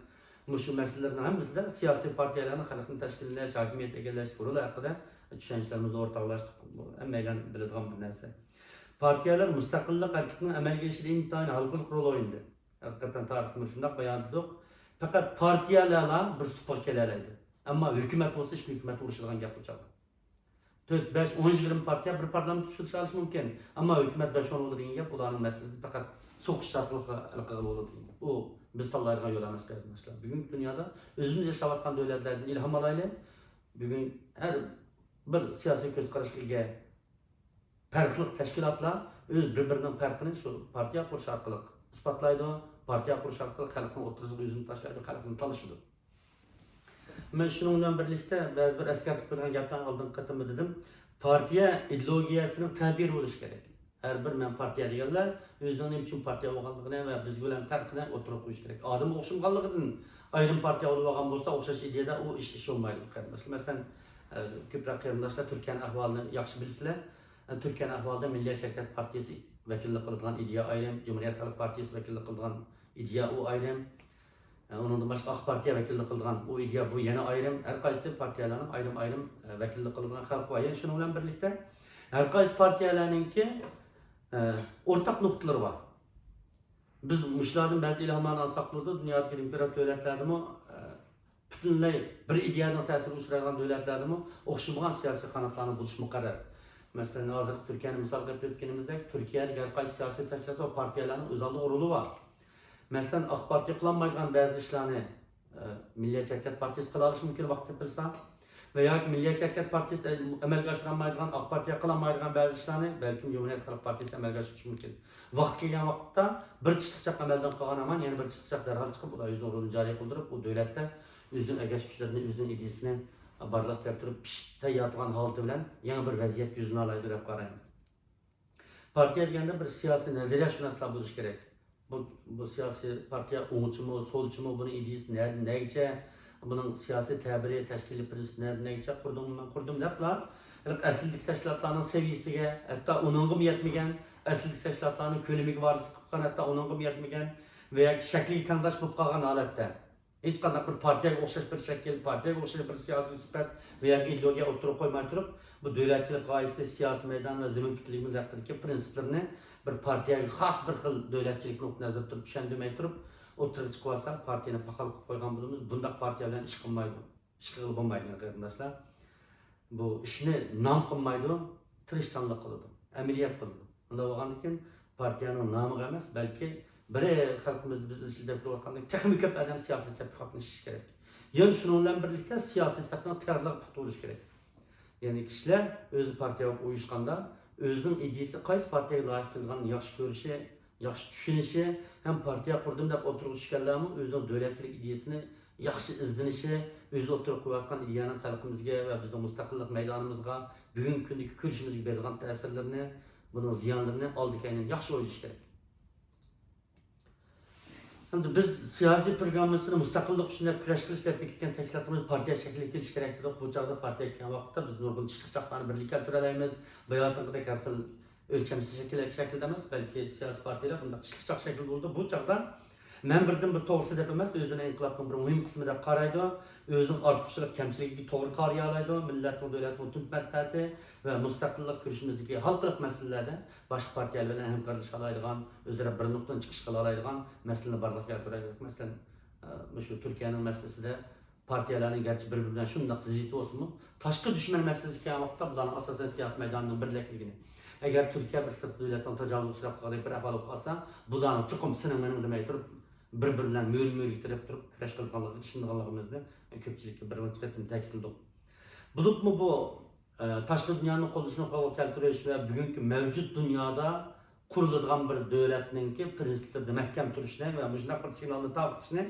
مۇشۇ مەسىلىلىرىنىڭ ھەممىسىدە سىياسىي پارتىيەلەرنىڭ خەلقنى تەشكىللەش، ھاكىمىيەت ئىگىلەش رولى ھەققىدە چۈشەنچىلىرىمىزنى ئورتاقلاشتۇق. بۇ ھەممەيلەن بىلىدىغان بىر نەرسە. پارتىيەلەر مۇستەقىللىق ھەرىكىتىنىڭ ئەمەلگە ئېشىشىدا ئىنتايىن ھالقىلىق رول ئوينىدى. ھەقىقەتەن تارىختا شۇنداق بايان ئېتىدۇق. پەقەت پارتىيەلەرلا بىر سۇپىغا كېلەلەيدۇ. ئەمما ھۆكۈمەت بولسا ئىككى ھۆكۈمەت ئۇرۇشىدىغان گەپ بۇ چاغدا. تۆت، بەش، ئون، يىگىرمە پارتىيە بىر پارلامېنت ئۇچرىشالىشى مۇمكىن. ئەمما ھۆكۈمەت بەش، ئون بولىدۇ دېگەن گەپ ئۇلارنىڭ مەسىلىسىنى پەقەت سوقۇش ئارقىلىق ھەل قىلغىلى بولىدۇ دېگەن گەپ. ئۇ بىز تاللايدىغان يول ئەمەس، قېرىنداشلار. بۈگۈنكى دۇنيادا ئۆزىمىز ياشاۋاتقان دۆلەتلەردىن ئىلھام ئالايلى. بۈگۈن ھەر بىر سىياسىي كۆز قاراشقا ئىگە پەرقلىق تەشكىلاتلار ئۆز بىر-بىرىنىڭ پەرقىنى شۇ پارتىيە قۇرۇش ئارقىلىق ئىسپاتلايدۇ، پارتىيە قۇرۇش ئارقىلىق خەلقنىڭ ئوتتۇرىسىغا ئۆزىنى تاشلايدۇ، خەلقنى تالىشىدۇ. مەن شۇنىڭ بىلەن بىرلىكتە بەزى بىر ئەسكەرتىپ قويغان گەپلەرنى ئالدىنقى قېتىمدا دېدىم. پارتىيە ئىدېئولوگىيەسىنىڭ تەبىرى بولۇشى كېرەك. ھەر بىر مەن پارتىيە دېگەنلەر ئۆزىنىڭ نېمە ئۈچۈن پارتىيە بولغانلىقىنى ۋە بىز بىلەن پەرقىنى ئوتتۇرىغا قويۇشى كېرەك. ئادەم ئوخشىمىغانلىقىدىن ئايرىم پارتىيە بولۇپ ئالغان بولسا، ئوخشاش ئىدىيەدە ئۇ ئىش، ئىش بولمايدۇ، قېرىنداشلار. مەسىلەن، ئە، كۆپرەك قېرىنداشلار تۈركىيەنىڭ ئەھۋالىنى ياخشى بىلىسىلەر. ئە، تۈركىيەنىڭ ئەھۋالىدا مىللىيەتچى ھەرىكەت پارتىيەسى ۋەكىللىك قىلىدىغان ئىدىيە ئايرىم، جۇمھۇرىيەت خەلق پارتىيەسى ۋەكىللىك قىلىدىغان ئىدىيە ئۇ ئايرىم. ئۇنىڭدىن باشقا ئاق پارتىيە ۋەكىللىك قىلىدىغان ئۇ ئىدىيە، بۇ يەنە ئايرىم. ھەر قايسى پارتىيەلەرنىڭ ئايرىم-ئايرىم ۋەكىللىك قىلىدىغان خەلقى بار. يەنە شۇنىڭ بىلەن بىرلىكتە، ھەر قايسى پارتىيەلەرنىڭكى ئورتاق نۇقتىلىرى بار. بىز مۇشۇلاردىن بەزى ئىلھاملارنى ئالساق بولىدۇ. دۇنيادىكى دېموكرات دۆلەتلەردىمۇ، پۈتۈنلەي بىر ئىدىيەنىڭ تەسىرىگە ئۇچرايدىغان دۆلەتلەردىمۇ ئوخشىمىغان سىياسىي قاناتلارنىڭ بولۇشى مۇقەررەر. مەسىلەن، ھازىرقى تۈركىيەنى مىسالغا ئېلىپ ئۆتكىنىمىزدەك، تۈركىيەدىكى ھەر قايسى سىياسىي تەشكىلات ۋە پارتىيەلەرنىڭ ئۆز ئالدىغا رولى بار. مەسىلەن، ئاق پارتىيە قىلالمايدىغان بەزى ئىشلارنى، ئە، مىللىيەتچى ھەرىكەت پارتىيىسى قىلالىشى مۇمكىن ۋاقىت تېپىلسا. ۋە ياكى مىللىيەتچى ھەرىكەت پارتىيىسى ئەمەلگە ئاشۇرالمايدىغان، ئاق پارتىيە قىلالمايدىغان بەزى ئىشلارنى بەلكىم جۇمھۇرىيەت خەلق پارتىيىسى ئەمەلگە ئاشۇرۇشى مۇمكىن. ۋاقىت كەلگەن ۋاقىتتا بىر چىتلىق چاق ئەمەلدىن قالغان ھامان يەنە بىر چىتلىق چاق دەرھال چىقىپ، ئۇلار ئۆزىنىڭ رولىنى جارى قىلدۇرۇپ، ئۇ دۆلەتتە ئۆزىنىڭ ئەگەشكۈچلىرىنى، ئۆزىنىڭ ئىدىيىسىنى بارلىققا كەلتۈرۈپ، پىشىپ تەييار تۇرغان ھالىتى بىلەن يېڭى بىر ۋەزىيەت يۈزلىنالايدۇ دەپ قارايمىز. پارتىيە دېگەندە بىر سىياسىي نەزەرىيەشۇناسلار بولۇشى كېرەك. بۇ، بۇ سىياسىي پارتىيە ئوڭچىمۇ، سولچىمۇ، بۇنىڭ ئىدىيىسى نەدىن نەگىچە، بۇنىڭ سىياسىي تەبىرى، تەشكىلىي پىرىنسىپى نەدىن نەگىچە قۇردۇم، مەن قۇردۇم دەپلا، ئەسلىدىكى تەشكىلاتلارنىڭ سەۋىيىسىگە، ھەتتا ئۇنىڭغىمۇ يەتمىگەن، ئەسلىدىكى تەشكىلاتلارنىڭ كۆلىمىگە ۋارىسلىق قىلىپ قالغان، ھەتتا ئۇنىڭغىمۇ يەتمىگەن ۋە ياكى شەكلىگە تەڭداش بولۇپ قالغان ھالەتتە، ھېچقانداق بىر پارتىيەگە ئوخشاش بىر شەكىل، پارتىيەگە ئوخشاش بىر سىياسىي سۈپەت ۋە ياكى ئىدېئولوگىيە ئوتتۇرىغا قويماي تۇرۇپ، بۇ دۆلەتچىلىك غايىسى، سىياسىي مەيدان ۋە زېمىن پۈتۈنلۈكىمىز ھەققىدىكى پىرىنسىپلىرىنى بىر پارتىيەگە خاس بىر خىل دۆلەتچىلىك نۇقتىئىنەزىرىدىن تۇرۇپ چۈشەندۈرمەي تۇرۇپ ئوتتۇرىغا چىقىۋالسا، پارتىيەنى پاخال قىلىپ قويغان بولىمىز. بۇنداق پارتىيە بىلەن ئىش قىلمايدۇ. ئىش قىلغىلى بولمايدۇ، قېرىنداشلار. بۇ ئىشنى نام قىلمايدۇ، تىرىشچانلىق قىلىدۇ، ئەمەلىيەت قىلىدۇ. ئۇنداق بولغاندىن كېيىن پارتىيەنىڭ نامىغا ئەمەس، بەلكى بىر خەلقىمىزدە بىز ئىزچىل دەپ كېلىۋاتقاندەك تېخىمۇ كۆپ ئادەم سىياسىي سەپكە قاتنىشىشى كېرەك. يەنە شۇنىڭ بىلەن بىرلىكتە سىياسىي سەپنىڭ تەييارلىقى پۇختا بولۇشى كېرەك. يەنى كىشىلەر ئۆزى پارتىيە بولۇپ ئۇيۇشقاندا، ئۆزىنىڭ ئىدىيىسى قايسى پارتىيەگە لايىق كېلىدىغانلىقىنى ياخشى كۆرۈشى، ياخشى چۈشىنىشى ھەم پارتىيە قۇردۇم دەپ ئوتتۇرىغا چۈشكەنلەرمۇ ئۆزىنىڭ دۆلەتچىلىك ئىدىيىسىنى ياخشى ئىزدىنىشى، ئۆزى ئوتتۇرىغا قويۇۋاتقان ئىدىيەنىڭ خەلقىمىزگە ۋە بىزنىڭ مۇستەقىللىق مەيدانىمىزغا، بۈگۈنكى كۈندىكى كۈرىشىمىزگە بېرىدىغان تەسىرلىرىنى، بۇنىڭ زىيانلىرىنى ئالدى كەينىدىن ياخشى ئويلىشى كېرەك. ئەمدى بىز سىياسىي پروگراممىسىنى مۇستەقىللىق ئۈچۈن دەپ كۈرەش قىلىش دەپ بېكىتكەن تەشكىلاتىمىز پارتىيە شەكلىگە كېلىشى كېرەك دېدۇق. بۇ چاغدا پارتىيە كەلگەن ۋاقىتتا بىز نۇرغۇن چىقىشلارنى بىرلىككە كەلتۈرەلەيمىز. باياتىنقىدەك ھەر خىل ئۆلچەمسىز شەكىل، شەكىلدە ئەمەس، بەلكى سىياسىي پارتىيەلەر بۇنداق چىقىشلىق شەكىلدە بولىدۇ. بۇ چاغدا مەن بىردىن بىر توغرىسى دەپ ئەمەس، ئۆزىنى ئىنقىلابنىڭ بىر مۇھىم قىسمى دەپ قارايدۇ. ئۆزىنىڭ ئارتۇقچىلىق كەمچىلىكىگە توغرا قارىيالايدۇ. مىللەتنىڭ، دۆلەتنىڭ تۈپ مەنپەئەتى ۋە مۇستەقىللىق كۈرىشىمىزدىكى ھالقىلىق مەسىلىلەردە باشقا پارتىيەلەر بىلەن ھەمكارلىشالايدىغان، ئۆزئارا بىر نۇقتىدىن چىقىش قىلالايدىغان مەسىلىنى بارلىققا كەلتۈرەلىدۇق. مەسىلەن، ئە، مۇشۇ تۈركىيەنىڭ مەسىلىسىدە پارتىيەلەرنىڭ گەرچە بىر-بىرى بىلەن شۇنداق زىددىيىتى بولسىمۇ، تاشقى دۈشمەن مەسىلىسىگە كەلگەن ۋاقىتتا بۇلارنىڭ ئاساسەن سىياسىي مەيدانىنىڭ بىرلەكلىكىنى، ئەگەر تۈركىيە بىر سىرتقى دۆلەتنىڭ تاجاۋۇزىغا ئۇچراپ قالغاندەك بىر ئەھۋال بولۇپ قالسا، بۇلارنىڭ چوقۇم سېنىڭ مېنىڭ دېمەي تۇرۇپ، بىر-بىرى بىلەن مۆلمۆلگە تىرەپ تۇرۇپ كۈرەش قىلىدىغانلىقىغا ئىشىنىدىغانلىقىمىزنى كۆپچىلىككە بىر نەچچە قېتىم تەكىتلىدۇق. بولۇپمۇ بۇ، ئە، تاشقى دۇنيانىڭ قوللىشىنى قولغا كەلتۈرۈش ۋە بۈگۈنكى مەۋجۇت دۇنيادا قۇرۇلىدىغان بىر دۆلەتنىڭكى پىرىنسىپلىرىدا مەھكەم تۇرۇشنى ۋە مۇشۇنداق بىر سىگنالنى تارقىتىشنى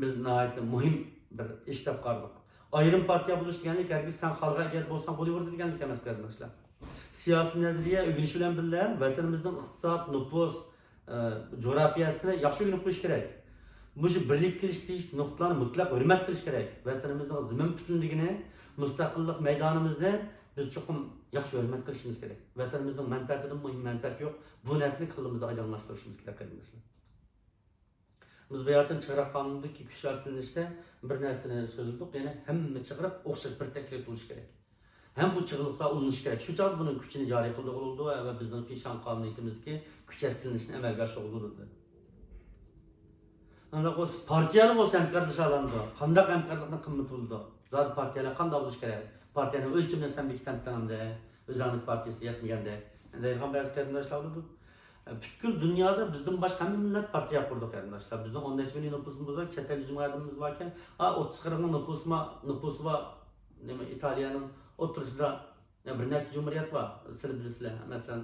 بىز ناھايىتى مۇھىم بىر ئىش دەپ قارىدۇق. ئايرىم پارتىيە بولۇش دېگەنلىك ھەرگىز سەن خالىغان ئىدىيەدە بولساڭ بولۇۋېرىدۇ دېگەنلىك ئەمەس، قېرىنداشلار. سىياسىي نەزەرىيە ئۆگىنىش بىلەن بىللە، ۋەتىنىمىزنىڭ ئىقتىساد، نوپۇس، ئە، جۇغراپىيەسىنى ياخشى ئۆگىنىپ قويۇش كېرەك. مۇشۇ بىرلىككە كېلىشكە تېگىشلىك نۇقتىلارنى مۇتلەق ھۆرمەت قىلىش كېرەك. ۋەتىنىمىزنىڭ زېمىن پۈتۈنلۈكىنى، مۇستەقىللىق مەيدانىمىزنى بىز چوقۇم ياخشى ھۆرمەت قىلىشىمىز كېرەك. ۋەتىنىمىزنىڭ مەنپەئەتىدىن مۇھىم مەنپەئەت يوق. بۇ نەرسىنى كاللىمىزدا ئايدىڭلاشتۇرۇشىمىز كېرەك، قېرىنداشلار. بىز باياتىن چىغرىق قانۇنىدىكى كۈچلەر سېلىنىشتە بىر نەرسىنى سۆزلىدۇق، يەنى ھەممە چىغرىق ئوخشاش بىر تەكلىپ بولۇشى كېرەك. ھەم بۇ چىغرىقلار ئۇلىنىشى كېرەك. شۇ چاغدا بۇنىڭ كۈچىنى جارى قىلدۇرغىلى بولىدۇ ۋە بىزنىڭ پېشان قانۇنىيىتىمىزدىكى كۈچەش سېلىنىشىنى ئەمەلگە ئاشۇرغىلى بولىدۇ. ئانداق بولسا، پارتىيەلەر بولسا ھەمكارلىشالامدۇ؟ قانداق ھەمكارلىقنىڭ قىممىتى بولىدۇ؟ زادى پارتىيەلەر قانداق بولۇشى كېرەك؟ پارتىيەنىڭ ئۆلچىمىنى سەن بېكىتەمتىڭ ئەمدى؟ ئۆزۈڭنىڭ پارتىيىسى يەتمىگەندەك دەيدىغان بەزى قېرىنداشلار بولىدۇ. پۈتكۈل دۇنيادا بىزدىن باشقا ھەممە مىللەت پارتىيە قۇردى، قېرىنداشلار. بىزنىڭ ئون نەچچە مىليون نوپۇسىمىز بار، چەت ئەل يۈز مىڭ ئادىمىمىز باركەن، ئا، ئوتتۇز قىرىق مىڭ نوپۇسى بار، نوپۇسى بار، نېمە، ئىتالىيەنىڭ ئوتتۇرىسىدا بىر نەچچە جۇمھۇرىيەت بار، سىلەر بىلىسىلەر. مەسىلەن،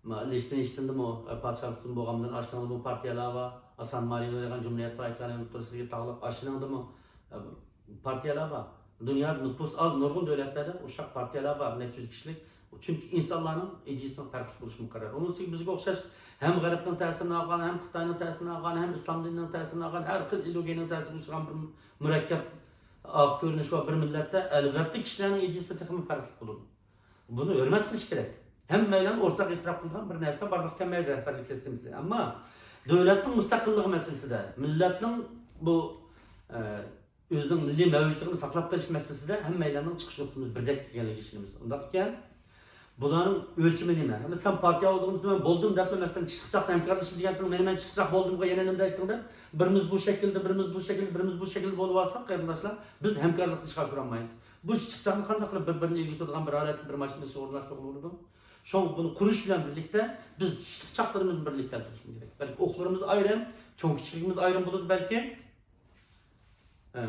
ما-، لىچتېنشتېندىمۇ، ئە، پادىشاھلىقتىن بولغاندىن ئاشۇنىڭدىمۇ پارتىيەلەر بار، سان مارىنو دېگەن جۇمھۇرىيەت بار، ئىتالىيەنىڭ ئوتتۇرىسىدىكى تاغلىق ئاشۇنىڭدىمۇ، ئە، پارتىيەلەر بار. دۇنيادا نوپۇس ئاز، نۇرغۇن دۆلەتلەردە ئوخشاش پارتىيەلەر بار، نەچچە يۈز كىشىلىك. چۈنكى ئىنسانلارنىڭ ئىدىيىسىنىڭ پەرقلىق بولۇشى مۇقەررەر. ئۇنىڭ ئۈستىگە بىزگە ئوخشاش ھەم غەربنىڭ تەسىرىنى ئالغان، ھەم خىتاينىڭ تەسىرىنى ئالغان، ھەم ئىسلام دىنىنىڭ تەسىرىنى ئالغان، ھەر خىل ئىدېئولوگىيەنىڭ تەسىرىگە ئۇچرىغان بىر مۇرەككەپ ئاق كۆرۈنۈش بار بىر مىللەتتە، ئەلۋەتتە، كىشىلەرنىڭ ئىدىيىسى تېخىمۇ پەرقلىق بولىدۇ. بۇنى ھۆرمەت قىلىش كېرەك. ھەممەيلەن ئورتاق ئېتىراپ قىلىدىغان بىر نەرسە بارلىققا كەلمەيدۇ رەھبەرلىك سىستېمىسى. ئەمما دۆلەتنىڭ مۇستەقىللىقى مەسىلىسىدە، مىللەتنىڭ بۇ، ئە، ئۆزىنىڭ مىللىي مەۋجۇتلۇقىنى ساقلاپ قېلىش مەسىلىسىدە ھەممەيلەننىڭ چىقىش نۇقتىمىز بىردەك ئىكەنلىكىگە ئىشىنىمىز. ئۇنداق ئىكەن، بۇلارنىڭ ئۆلچىمى نېمە؟ ئەمما سەن پارتىيە بولدۇڭمۇ، مەن بولدۇم دەپلا، مەسىلەن، چىشلىق چاقنى ھەمكارلىشىش دېگەنتىڭ، مېنى مەن چىشلىق چاق بولدۇمغۇ، يەنە نېمە دەيتتىڭ دەپ، بىرىمىز بۇ شەكىلدە، بىرىمىز بۇ شەكىلدە، بىرىمىز بۇ شەكىلدە بولۇۋالساق، قېرىنداشلار، بىز ھەمكارلىقنى ئىشقا ئاشۇرالمايمىز. بۇ چىشلىق چاقنى قانداق قىلىپ بىر-بىرىنى ئىلگە سۈرىدىغان بىر ھالەتكە، بىر ماشىنا ئىشىغا ئورۇنلاشتۇرغىلى بولىدۇ؟ شۇڭا بۇنى قۇرۇش بىلەن بىرلىكتە بىز چىشلىق چاقلىرىمىزنى بىرلىككە كەلتۈرۈشىمىز كېرەك. بەلكى ئوقلىرىمىز ئايرىم، چوڭ كىچىكلىكىمىز ئايرىم بولىدۇ بەلكى. ئە،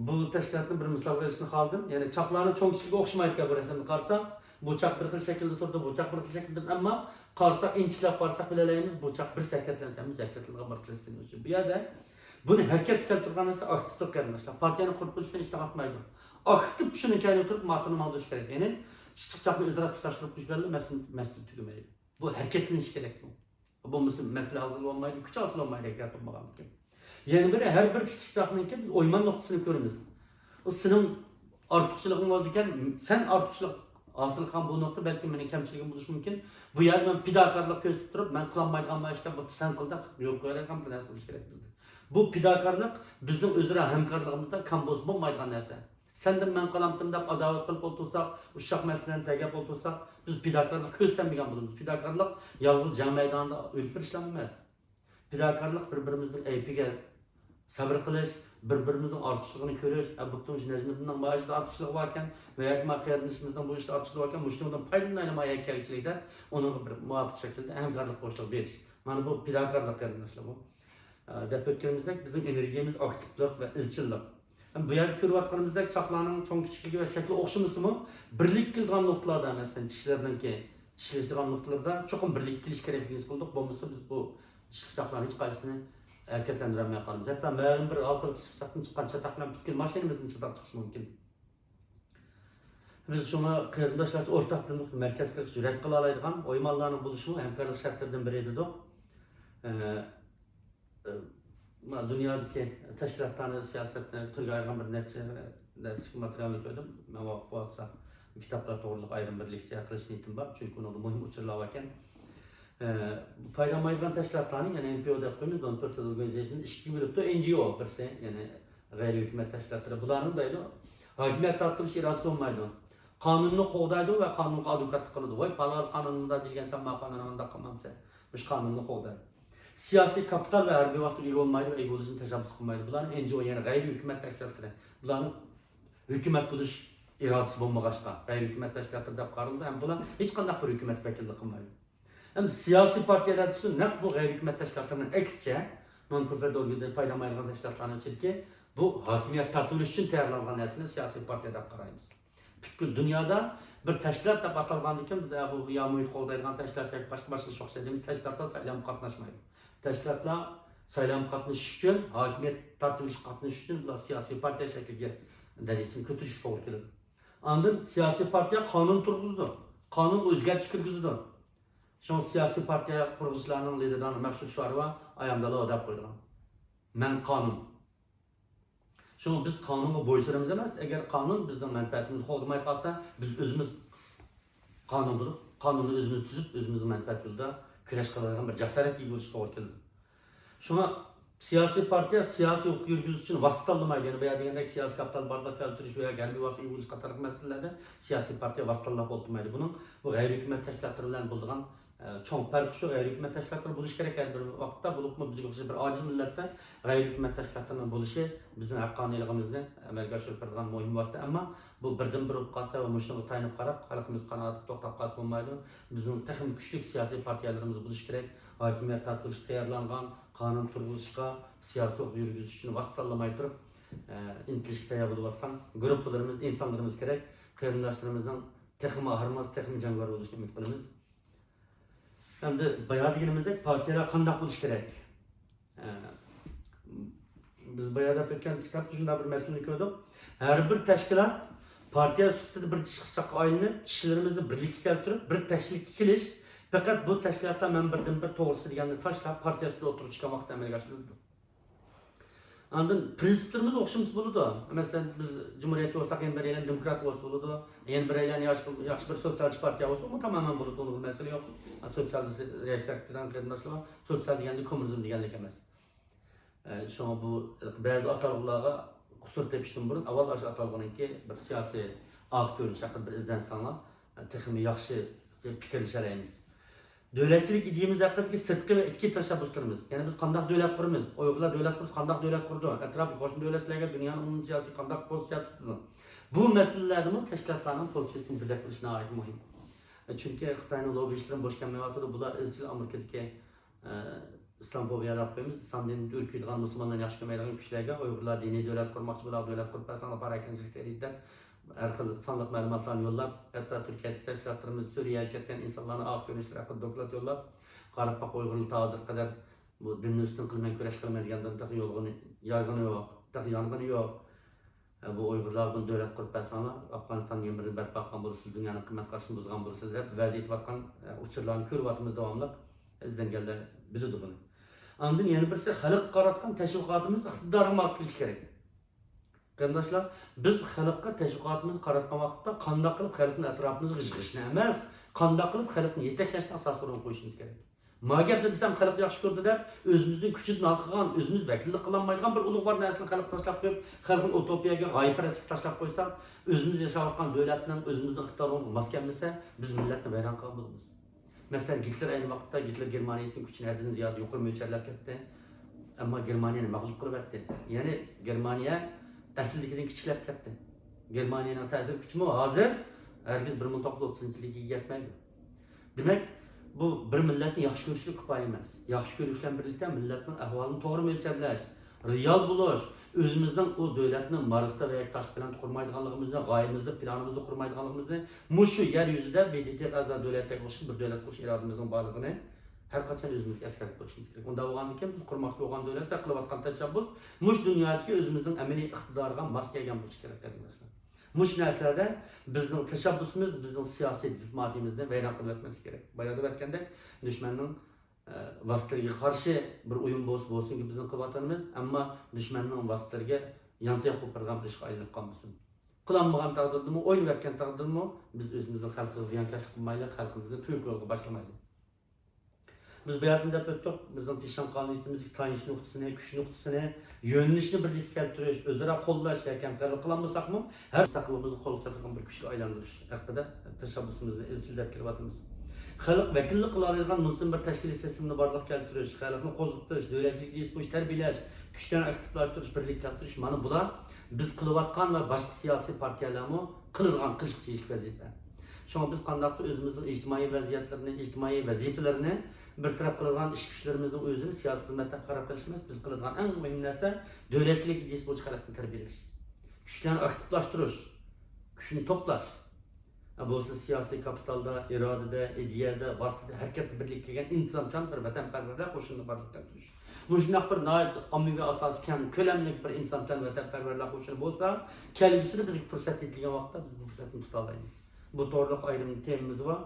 بۇ تەشكىلاتنى بىر مىسالغا ئېلىشنى خالىدىم. يەنى چاقلارنىڭ چوڭ كىچىكلىكى ئوخشىمايدىكەن، بۇ رەسىمنى قارىساق. بۇ چاق بىر خىل شەكىلدە تۇرىدۇ، بۇ چاق بىر خىل شەكىلدە تۇرىدۇ. ئەمما قارىساق، ئىنچىكىلەپ قارىساق بىلەلەيمىز، بۇ چاق بىر ھەرىكەتلەنسە ھەممىسى ھەرىكەتلىنىدىغان بىر پىلىستىن ئۈچۈن. بۇ يەردە بۇنى ھەرىكەتكە كەلتۈرگەن نەرسە ئاكتىپلىق، قېرىنداشلار. پارتىيەنى قۇرۇپ بولۇش بىلەن ئىش تاڭاتمايدۇ. ئاكتىپ شۇنى كەينىگە تۇرۇپ مارتىنى ماڭدۇرۇش كېرەك. يەنى چىشلىق چاقنى ئۆزئارا تۇتاشتۇرۇپ قويۇش بىلەن مەسىلە، مەسىلە تۈگىمەيدۇ. بۇ ھەرىكەتلىنىش كېرەك بۇ. بولمىسا مەسىلە ھاسىل بولمايدۇ، كۈچ ھاسىل بولمايدۇ ھەرىكەت قىلمىغاندىكىن. يەنە بىرى، ھەر بىر چىشلىق چاقنىڭكى بىز ئويمان نۇقتىسىنى كۆرىمىز. ئۇ سېنىڭ ئارتۇقچىلىقىڭ بولىدىكەن، سەن ئارتۇقچىلىق ھاسىل قىلغان بۇ نۇقتا بەلكىم مېنىڭ كەمچىلىكىم بولۇشى مۇمكىن. بۇ يەردە مەن پىداكارلىق كۆرسىتىپ تۇرۇپ، مەن قىلالمايدىغان بۇ ئىشكەن، بۇ سەن قىل دەپ يول قويالايدىغان بىر نەرسە بولۇشى كېرەك بىزدە. بۇ پىداكارلىق بىزنىڭ ئۆزئارا ھەمكارلىقىمىزدا كەم بولسا بولمايدىغان نەرسە. سەندىن مەن قالامتىم دەپ ئاداۋەت قىلىپ ئولتۇرساق، ئۇششاق مەسىلىلەرنى تەرگەپ ئولتۇرساق، بىز پىداكارلىق كۆرسەتمىگەن بولىمىز. پىداكارلىق يالغۇز جەڭ مەيدانىدا ئۆلۈپ بېرىشلا ئەمەس. پىداكارلىق بىر-بىرىمىزنىڭ ئەيىبىگە سەۋر قىلىش، بىر-بىرىمىزنىڭ ئارتۇقچىلىقىنى كۆرۈش، ئە، بۇ قېتىم نەجمىدىننىڭ مانا شۇنداق ئارتۇقچىلىقى باركەن ۋە ياكى ما قېرىندىشىمىزنىڭ بۇ ئىشتا ئارتۇقچىلىقى باركەن، مۇشۇنىڭدىن پايدىلىنايلى ما يەككەگىچىلىك دەپ، ئۇنىڭغا بىر مۇۋاپىق شەكىلدە ھەمكارلىق بوشلۇقى بېرىش. مانا بۇ پىداكارلىق، قېرىنداشلار، بۇ. ئە، دەپ ئۆتكىنىمىزدەك، بىزنىڭ ئېنېرگىيەمىز ئاكتىپلىق ۋە ئىزچىللىق. ھەم بۇ يەردە كۆرۈۋاتقىنىمىزدەك، چاقلارنىڭ چوڭ كىچىكلىكى ۋە شەكلى ئوخشىمىسىمۇ، بىرلىككە كېلىدىغان نۇقتىلاردا، مەسىلەن، چىشلىرىنىڭكى، چىشلىشىدىغان نۇقتىلىرىدا چوقۇم بىرلىككە كېلىش كېرەكلىكىنى ھېس قىلدۇق. بولمىسا، بىز بۇ چىشلىق چاقلارنىڭ ھېچقايسىسىنى ھەرىكەتلەندۈرەلمەي قالىمىز. ھەتتا مەلۇم بىر ھالقىلىق چىشلىق چاقتىن چىققان چاتاق بىلەن پۈتكۈل ماشىنىمىزدىن چاتاق چىقىشى مۇمكىن. بىز شۇڭا قېرىنداشلارچە ئورتاق بىر نۇقتا مەركەز قىلىش جۈرئەت قىلالايدىغان ئويمانلارنىڭ بولۇشىمۇ ھەمكارلىق شەرتلىرىدىن بىرى دېدۇق. ئە، ئە، ما دۇنيادىكى تەشكىلاتلارنى، سىياسەتنى تۈرگە ئايرىغان بىر نەچچە، نەچچە ماتېرىيالنى كۆردۈم. مەن ۋاقىت بولسا كىتابلار توغرىلىق ئايرىم بىر لېكسىيە قىلىش نىيىتىم بار. چۈنكى ئۇنىڭدا مۇھىم ئۇچۇرلار باركەن. ئە، پايدا ئالمايدىغان تەشكىلاتلارنى، يەنى ئېن پى ئو دەپ قويىمىز، نون پروفىت ئورگانىزېيشن ئىككىگە بۆلۈپتۇ. ئېن جى ئو بىرسى، يەنى غەيرىي ھۆكۈمەت تەشكىلاتلىرى. بۇلارنىڭ دەيدۇ، ھاكىمىيەت تارتىۋېلىش ئىرادىسى بولمايدۇ. قانۇننى قوغدايدۇ ۋە قانۇنغا ئادۋوكاتلىق قىلىدۇ. ۋاي، پالان قانۇن مۇنداق دېگەن، سەن ما قانۇننى مۇنداق قىلمامسەن. مۇشۇ قانۇننى قوغدايدۇ. سىياسىي كاپىتال ۋە ھەربىي ۋاسىتىگە ئىگە بولمايدۇ، ئىگە بولۇشنى تەشەببۇس قىلمايدۇ. بۇلارنى ئېن جى ئو، يەنى غەيرىي ھۆكۈمەت تەشكىلاتلىرى. بۇلارنى ھۆكۈمەت بولۇش ئىرادىسى بولمىغاچقا، غەيرىي ھۆكۈمەت تەشكىلاتلىرى دەپ قارىلىدۇ ھەم بۇلار ھېچقانداق بىر ھۆكۈمەتكە ۋەكىللىك قىلمايدۇ. ئەمدى سىياسىي پارتىيەلەر دېسە، نەق بۇ غەيرىي ھۆكۈمەت تەشكىلاتلىرىنىڭ ئەكسىچە، نون پروفىت ئورگانىزېيشن، پايدا ئالمايدىغان تەشكىلاتلارنىڭ ئىچىدىكى بۇ ھاكىمىيەت تارتىۋېلىش ئۈچۈن تەييارلانغان نەرسىنى سىياسىي پارتىيە دەپ قارايمىز. پۈتكۈل دۇنيادا بىر تەشكىلات دەپ ئاتالغاندىكىن، بىز، ئە، بۇ يا مۇھىت قوغدايدىغان تەشكىلات ياكى باشقا، باشقا شۇ ئوخشايدۇ دېمەيمىز، تەشكىلاتلار سايلامغا قاتناشمايدۇ. تەشكىلاتلار سايلامغا قاتنىشىش ئۈچۈن، ھاكىمىيەت تارتىۋېلىشقا قاتنىشىش ئۈچۈن بۇلار سىياسىي پارتىيە شەكلىگە دەرىجىسىنى كۆتۈرۈشكە توغرا كېلىدۇ. ئاندىن سىياسىي پارتىيە قانۇن تۇرغۇزىدۇ، قانۇنغا ئۆزگەرتىش كىرگۈزىدۇ. شۇڭا سىياسىي پارتىيە قۇرغۇچىلارنىڭ لىدېرلىرىنىڭ مەشھۇر شوئارى بار، «I am the law» دەپ قويىدىغان. مەن قانۇن. شۇڭا بىز قانۇنغا بويسۇنىمىز ئەمەس، ئەگەر قانۇن بىزنىڭ مەنپەئەتىمىزنى قوغدىماي قالسا، بىز ئۆزىمىز قانۇن بۇزۇپ، قانۇننى ئۆزىمىز تۈزۈپ، ئۆزىمىزنىڭ مەنپەئەت يولىدا كۈرەش قىلىدىغان بىر جاسارەتكە ئىگە بولۇشقا توغرا كېلىدۇ. شۇڭا سىياسىي پارتىيە سىياسىي ھوقۇق يۈرگۈزۈش ئۈچۈن ۋاسىتە تاللىمايدۇ. يەنە بايا دېگەندەك، سىياسىي كاپىتال بارلىققا كەلتۈرۈش ۋە ھەربىي ۋاسىتە ئىگە بولۇش قاتارلىق مەسىلىلەردە سىياسىي پارتىيە ۋاسىتە تاللاپ ئولتۇرمايدۇ. بۇنىڭ بۇ غەيرىي ھۆكۈمەت تەشكىلاتلىرى بىلەن بولىدىغان ئە، چوڭ پەرقى شۇ، غەيرىي ھۆكۈمەت تەشكىلاتلىرى بولۇشى كېرەك ھەر بىر ۋاقىتتا، بولۇپمۇ بىزگە ئوخشاش بىر ئاجىز مىللەتتە غەيرىي ھۆكۈمەت تەشكىلاتلىرىنىڭ بولۇشى بىزنىڭ ھەققانىيلىقىمىزنى ئەمەلگە ئاشۇرۇپ بېرىدىغان مۇھىم ۋاسىتە. ئەمما بۇ بىردىنبىر بولۇپ قالسا ۋە مۇشۇنىڭغا تايىنىپ قاراپ، خەلقىمىز قانائەتتە توختاپ قالسا بولمايدۇ. بىزنىڭ تېخىمۇ كۈچلۈك سىياسىي پارتىيەلىرىمىز بولۇشى كېرەك. ھاكىمىيەت تارتىۋېلىشقا تەييارلانغان، قانۇن تۇرغۇزۇشقا، سىياسىي ھوقۇق يۈرگۈزۈش ئۈچۈن ۋاسىتە تاللىماي تۇرۇپ، ئە، ئىنتىلىشكە تەييار بولۇۋاتقان گۇرۇپپىلىرىمىز، ئىنسانلىرىمىز كېرەك. قېرىنداشلىرىمىزنىڭ تېخىمۇ ھارماس، تېخىمۇ جەڭگىۋار بولۇشىنى ئۈمىد قىلىمىز. ئەمدى بايا دېگىنىمىزدەك پارتىيەلەر قانداق بولۇشى كېرەك؟ ئە، بىز بايا دەپ ئۆتكەن كىتابتا شۇنداق بىر مەسىلىنى كۆردۇق. ھەر بىر تەشكىلات پارتىيە سۈپىتىدە بىر چىقىشقا ئايلىنىپ، كىشىلىرىمىزنى بىرلىككە كەلتۈرۈپ، بىر تەكلىپكە كېلىش، پەقەت بۇ تەشكىلاتتا مەن بىردىن بىر توغرىسى دېگەننى تاشلاپ، پارتىيە سۈپىتىدە ئوتتۇرىغا چىققان ۋاقىتتا ئەمەلگە ئاشىدۇ. ئاندىن پىرىنسىپلىرىمىز ئوخشىمىسا بولىدۇ. مەسىلەن، بىز جۇمھۇرىيەتچى بولساق، يەنە بىرەيلەن دېموكرات بولسا بولىدۇ. يەنە بىرەيلەن ياخشى، ياخشى بىر سوتسىيالىست پارتىيە بولسا، ئۇمۇ تامامەن بولىدۇ، ئۇنىڭدا مەسىلە يوق. سوتسىيال دېسە، رەئىس ئەكتىدان قېرىنداشلار، سوتسىيال دېگەندە كوممۇنىزم دېگەنلىك ئەمەس. ئە، شۇڭا بۇ بەزى ئاتالغۇلارغا قۇسۇر تېپىشتىن بۇرۇن ئاۋۋال ئاشۇ ئاتالغۇنىڭكى بىر سىياسىي ئارقا كۆرۈنۈش ھەققىدە بىر ئىزدەنسەڭلار، تېخىمۇ ياخشى پىكىرلىشەلەيمىز. دۆلەتچىلىك ئىدىيىمىز ھەققىدىكى سىرتقى ۋە ئىچكى تەشەببۇسلىرىمىز. يەنى بىز قانداق دۆلەت قۇرىمىز؟ ئۇيغۇرلار دۆلەت قۇرسا قانداق دۆلەت قۇرىدۇ؟ ئەتراپتىكى قوشنا دۆلەتلەرگە دۇنيانىڭ ئومۇمىي سىياسىتى قانداق پوزىتسىيە تۇتىدۇ؟ بۇ مەسىلىلەردىمۇ تەشكىلاتلارنىڭ پوزىتسىيىسىنى بىردەك قىلىش ناھايىتى مۇھىم. چۈنكى خىتاينىڭ لوببى ئىشلىرىمۇ بوش كەلمەيۋاتىدۇ. بۇلار ئىزچىل ئامېرىكىدىكى ئىسلامفوبىيە دەپ قويىمىز، ئىسلام دىنىدىن ئۆركۈيدىغان، مۇسۇلمانلارنى ياخشى كۆرمەيدىغان كۈچلەرگە، ئۇيغۇرلار دىنىي دۆلەت قۇرماقچى، بۇلار دۆلەت قۇرۇپ بەرسەڭلار پاراكەندىچىلىك دەيدۇ دەپ، ھەر خىل سانلىق مەلۇماتلارنى يوللاپ، ھەتتا تۈركىيەدىكى تەشكىلاتلىرىمىز سۈرىيەگە كەتكەن ئىنسانلارنىڭ ئارقا كۆرۈنۈشلىرى ھەققىدە دوكلات يوللاپ، قاراقپاققا ئۇيغۇرلار تا ھازىرغا قەدەر بۇ دىننى ئۈستۈن قىلىمەن، كۈرەش قىلىمەن دېگەندىن تېخى يولغىنى، يارغىنى يوق، تېخى يانغىنى يوق. بۇ ئۇيغۇرلارغا بۇنى دۆلەت قۇرۇپ بەرسەڭلار، ئافغانىستاننى يەنە بىردىن بەرپا قىلغان بولىسىلەر، دۇنيانىڭ قىممەت قارىشىنى بۇزغان بولىسىلەر دەپ ۋەز ئېيتىۋاتقان، ئە، ئۇچۇرلارنى كۆرۈۋاتىمىز داۋاملىق. ئىزدەنگەنلەر بىلىدۇ بۇنى. ئاندىن يەنە بىرسى، خەلققە قاراتقان تەشۋىقاتىمىز ئىقتىدارغا ماس كېلىشى كېرەك. قېرىنداشلار، بىز خەلققە تەشۋىقاتىمىزنى قاراتقان ۋاقىتتا قانداق قىلىپ خەلقنى ئەتراپىمىزغا يىغىشنى ئەمەس، قانداق قىلىپ خەلقنى يېتەكلەشنى ئاساسىي ئورۇنغا قويۇشىمىز كېرەك. ما گەپنى دېسەم، خەلق ياخشى كۆردى دەپ، ئۆزىمىزنىڭ كۈچىدىن ھالقىغان، ئۆزىمىز ۋەكىللىك قىلالمايدىغان بىر ئۇلۇغۋار نەرسىنى خەلققە تاشلاپ قويۇپ، خەلقنى ئۇتوپىيەگە، غايىپەرەسلىككە تاشلاپ قويساق، ئۆزىمىز ياشاۋاتقان دۆلەتنىڭ ئۆزىمىزنىڭ ئىقتىدارىغا ماس كەلمىسە، بىز مىللەتنى ۋەيران قىلغان بولىمىز. مەسىلەن، گىتلېر ئەينى ۋاقىتتا، گىتلېر گېرمانىيىسىنىڭ كۈچىنى ھەددىدىن زىيادە يۇقىرى مۆلچەرلەپ كەتتى. ئەمما گېرمانىيەنى مەغلۇپ قىلىۋەتتى. يەنى گېرمانىيە ئەسلىدىكىدىن كىچىكلەپ كەتتى. گېرمانىيەنىڭ تەسىر كۈچىمۇ ھازىر ھەرگىز بىر مىڭ توققۇز يۈز ئوتتۇزىنچى يىلدىكىگە يەتمەيدۇ. دېمەك، بۇ بىر مىللەتنى ياخشى كۆرۈشلۈك كۇپايە ئەمەس. ياخشى كۆرۈش بىلەن بىرلىكتە مىللەتنىڭ ئەھۋالىنى توغرا مۆلچەرلەش، رېئال بولۇش، ئۆزىمىزنىڭ ئۇ دۆلەتنى مارستا ۋە ياكى تاشقى پلانېتتا قۇرمايدىغانلىقىمىزنى، غايىمىزدا، پىلانىمىزدا قۇرمايدىغانلىقىمىزنى، مۇشۇ يەر يۈزىدە ب د ت غا ئەزا دۆلەتلەرگە ئوخشاش بىر دۆلەت قۇرۇش ئىرادىمىزنىڭ بارلىقىنى ھەر قاچان ئۆزىمىزگە ئەسكەرتىپ تۇرۇشىمىز كېرەك. ئۇنداق بولغاندىكىن، بىز قۇرماقچى بولغان دۆلەتلەر قىلىۋاتقان تەشەببۇس مۇشۇ دۇنيادىكى ئۆزىمىزنىڭ ئەمەلىي ئىقتىدارىغا ماس كەلگەن بولۇشى كېرەك، قېرىنداشلار. مۇشۇ نەرسىلەردە بىزنىڭ تەشەببۇسىمىز، بىزنىڭ سىياسىي دىپلوماتىيىمىزنى ۋەيران قىلىۋەتمەسلىك كېرەك. بايا دەپ ئۆتكەندەك، دۈشمەننىڭ، ئە، ۋاسىتىلىرىگە قارشى بىر ئويۇن بولسا بولسۇنكى بىزنىڭ قىلىۋاتقىنىمىز، ئەمما دۈشمەننىڭ ۋاسىتىلىرىگە يانتۇياق بولۇپ بېرىدىغان بىر ئىشقا ئايلىنىپ قالمىسۇن. قىلالمىغان تەقدىردىمۇ، ئوينىۋەتكەن تەقدىردىمۇ، بىز ئۆزىمىزنىڭ خەلقىگە زىيانكەشلىك قىلمايلى، خەلقىمىزنى تۈرك يولىغا باشلىمايلى. بىز بۇ يەردىن دەپ ئۆتتۇق، بىزنىڭ پېشان قانۇنىيىتىمىزدىكى تايىنىش نۇقتىسىنى، كۈچ نۇقتىسىنى، يۆنىلىشنى بىرلىككە كەلتۈرۈش، ئۆزئارا قوللاش ۋە ھەمكارلىق قىلالمىساقمۇ، ھەر مۇستەقىللىقىمىزنى قولغا كەلتۈرىدىغان بىر كۈچكە ئايلاندۇرۇش ھەققىدە تەشەببۇسىمىزنى ئىزچىل دەپ كېلىۋاتىمىز. خەلق ۋەكىللىك قىلالايدىغان مۇنتىزىم بىر تەشكىلىي سىستېمىنى بارلىققا كەلتۈرۈش، خەلقنى قوزغىتىش، دۆلەتچىلىك يېتىشمۇش تەربىيەلەش، كۈچلەرنى ئاكتىپلاشتۇرۇش، بىرلىككە كەلتۈرۈش، مانا بۇلار بىز قىلىۋاتقان ۋە باشقا سىياسىي پارتىيەلەرمۇ قىلىدىغان، قىلىشقا تېگىشلىك ۋەزىپە. شۇڭا بىز قانداقتۇر ئۆزىمىزنىڭ ئىجتىمائىي ۋەزىيەتلىرىنى، ئىجتىمائىي ۋەزىپىلىرىنى بىر تەرەپ قىلىدىغان ئىش كۈچلىرىمىزنىڭ ئۆزىنى سىياسىي خىزمەت دەپ قاراپ قېلىش ئەمەس، بىز قىلىدىغان ئەڭ مۇھىم نەرسە دۆلەتچىلىك ئىدىيەسى بويىچە خەلقنى تەربىيەلەش. كۈچلەرنى ئاكتىپلاشتۇرۇش، كۈچنى توپلاش. بولسا سىياسىي كاپىتالدا، ئىرادىدە، ئىدىيەدە، ۋاسىتىدە، ھەرىكەتتە بىرلىككە كەلگەن ئىنتىزامچان بىر ۋەتەنپەرۋەرلەر قوشۇنىنى بارلىققا كەلتۈرۈش. مۇشۇنداق بىر ناھايىتى ئاممىۋى ئاساسى كەڭ كۆلەملىك بىر ئىنتىزامچان ۋەتەنپەرۋەرلەر قوشۇنى بولسا، كەلگۈسىدە بىزگە پۇرسەت يېتىلگەن ۋاقىتتا بىز بۇ پۇرسەتنى تۇتالايمىز. بۇ توغرىلىق ئايرىم تېمىمىز بار.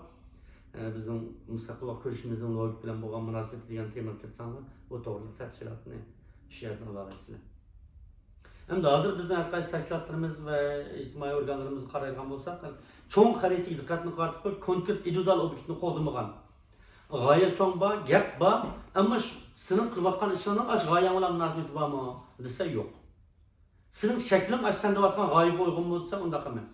ئە، بىزنىڭ مۇستەقىللىق كۈرىشىمىزنىڭ لوگىكا بىلەن بولغان مۇناسىۋىتى دېگەن تېمىغا كىرسەڭلار، بۇ توغرىلىق تەپسىلاتنى شۇ يەردىن ئالالايسىلەر. ئەمدى ھازىر بىزنىڭ ھەر قايسى تەشكىلاتلىرىمىز ۋە ئىجتىمائىي ئورگانلىرىمىزغا قارايدىغان بولساق، چوڭ خەرىتىگە دىققەتنى قارىتىپ قويۇپ، كونكرېت ئىندىۋىدۇئال ئوبيېكتنى قوغدىمىغان. غايە چوڭ بار، گەپ بار، ئەمما ش-، سېنىڭ قىلىۋاتقان ئىشىڭنىڭ ئاشۇ غايەڭ بىلەن مۇناسىۋىتى بارمۇ دېسە، يوق. سېنىڭ شەكلىڭ ئاشۇ سەن دەۋاتقان غايىغا ئۇيغۇنمۇ دېسە، ئۇنداق ئەمەس.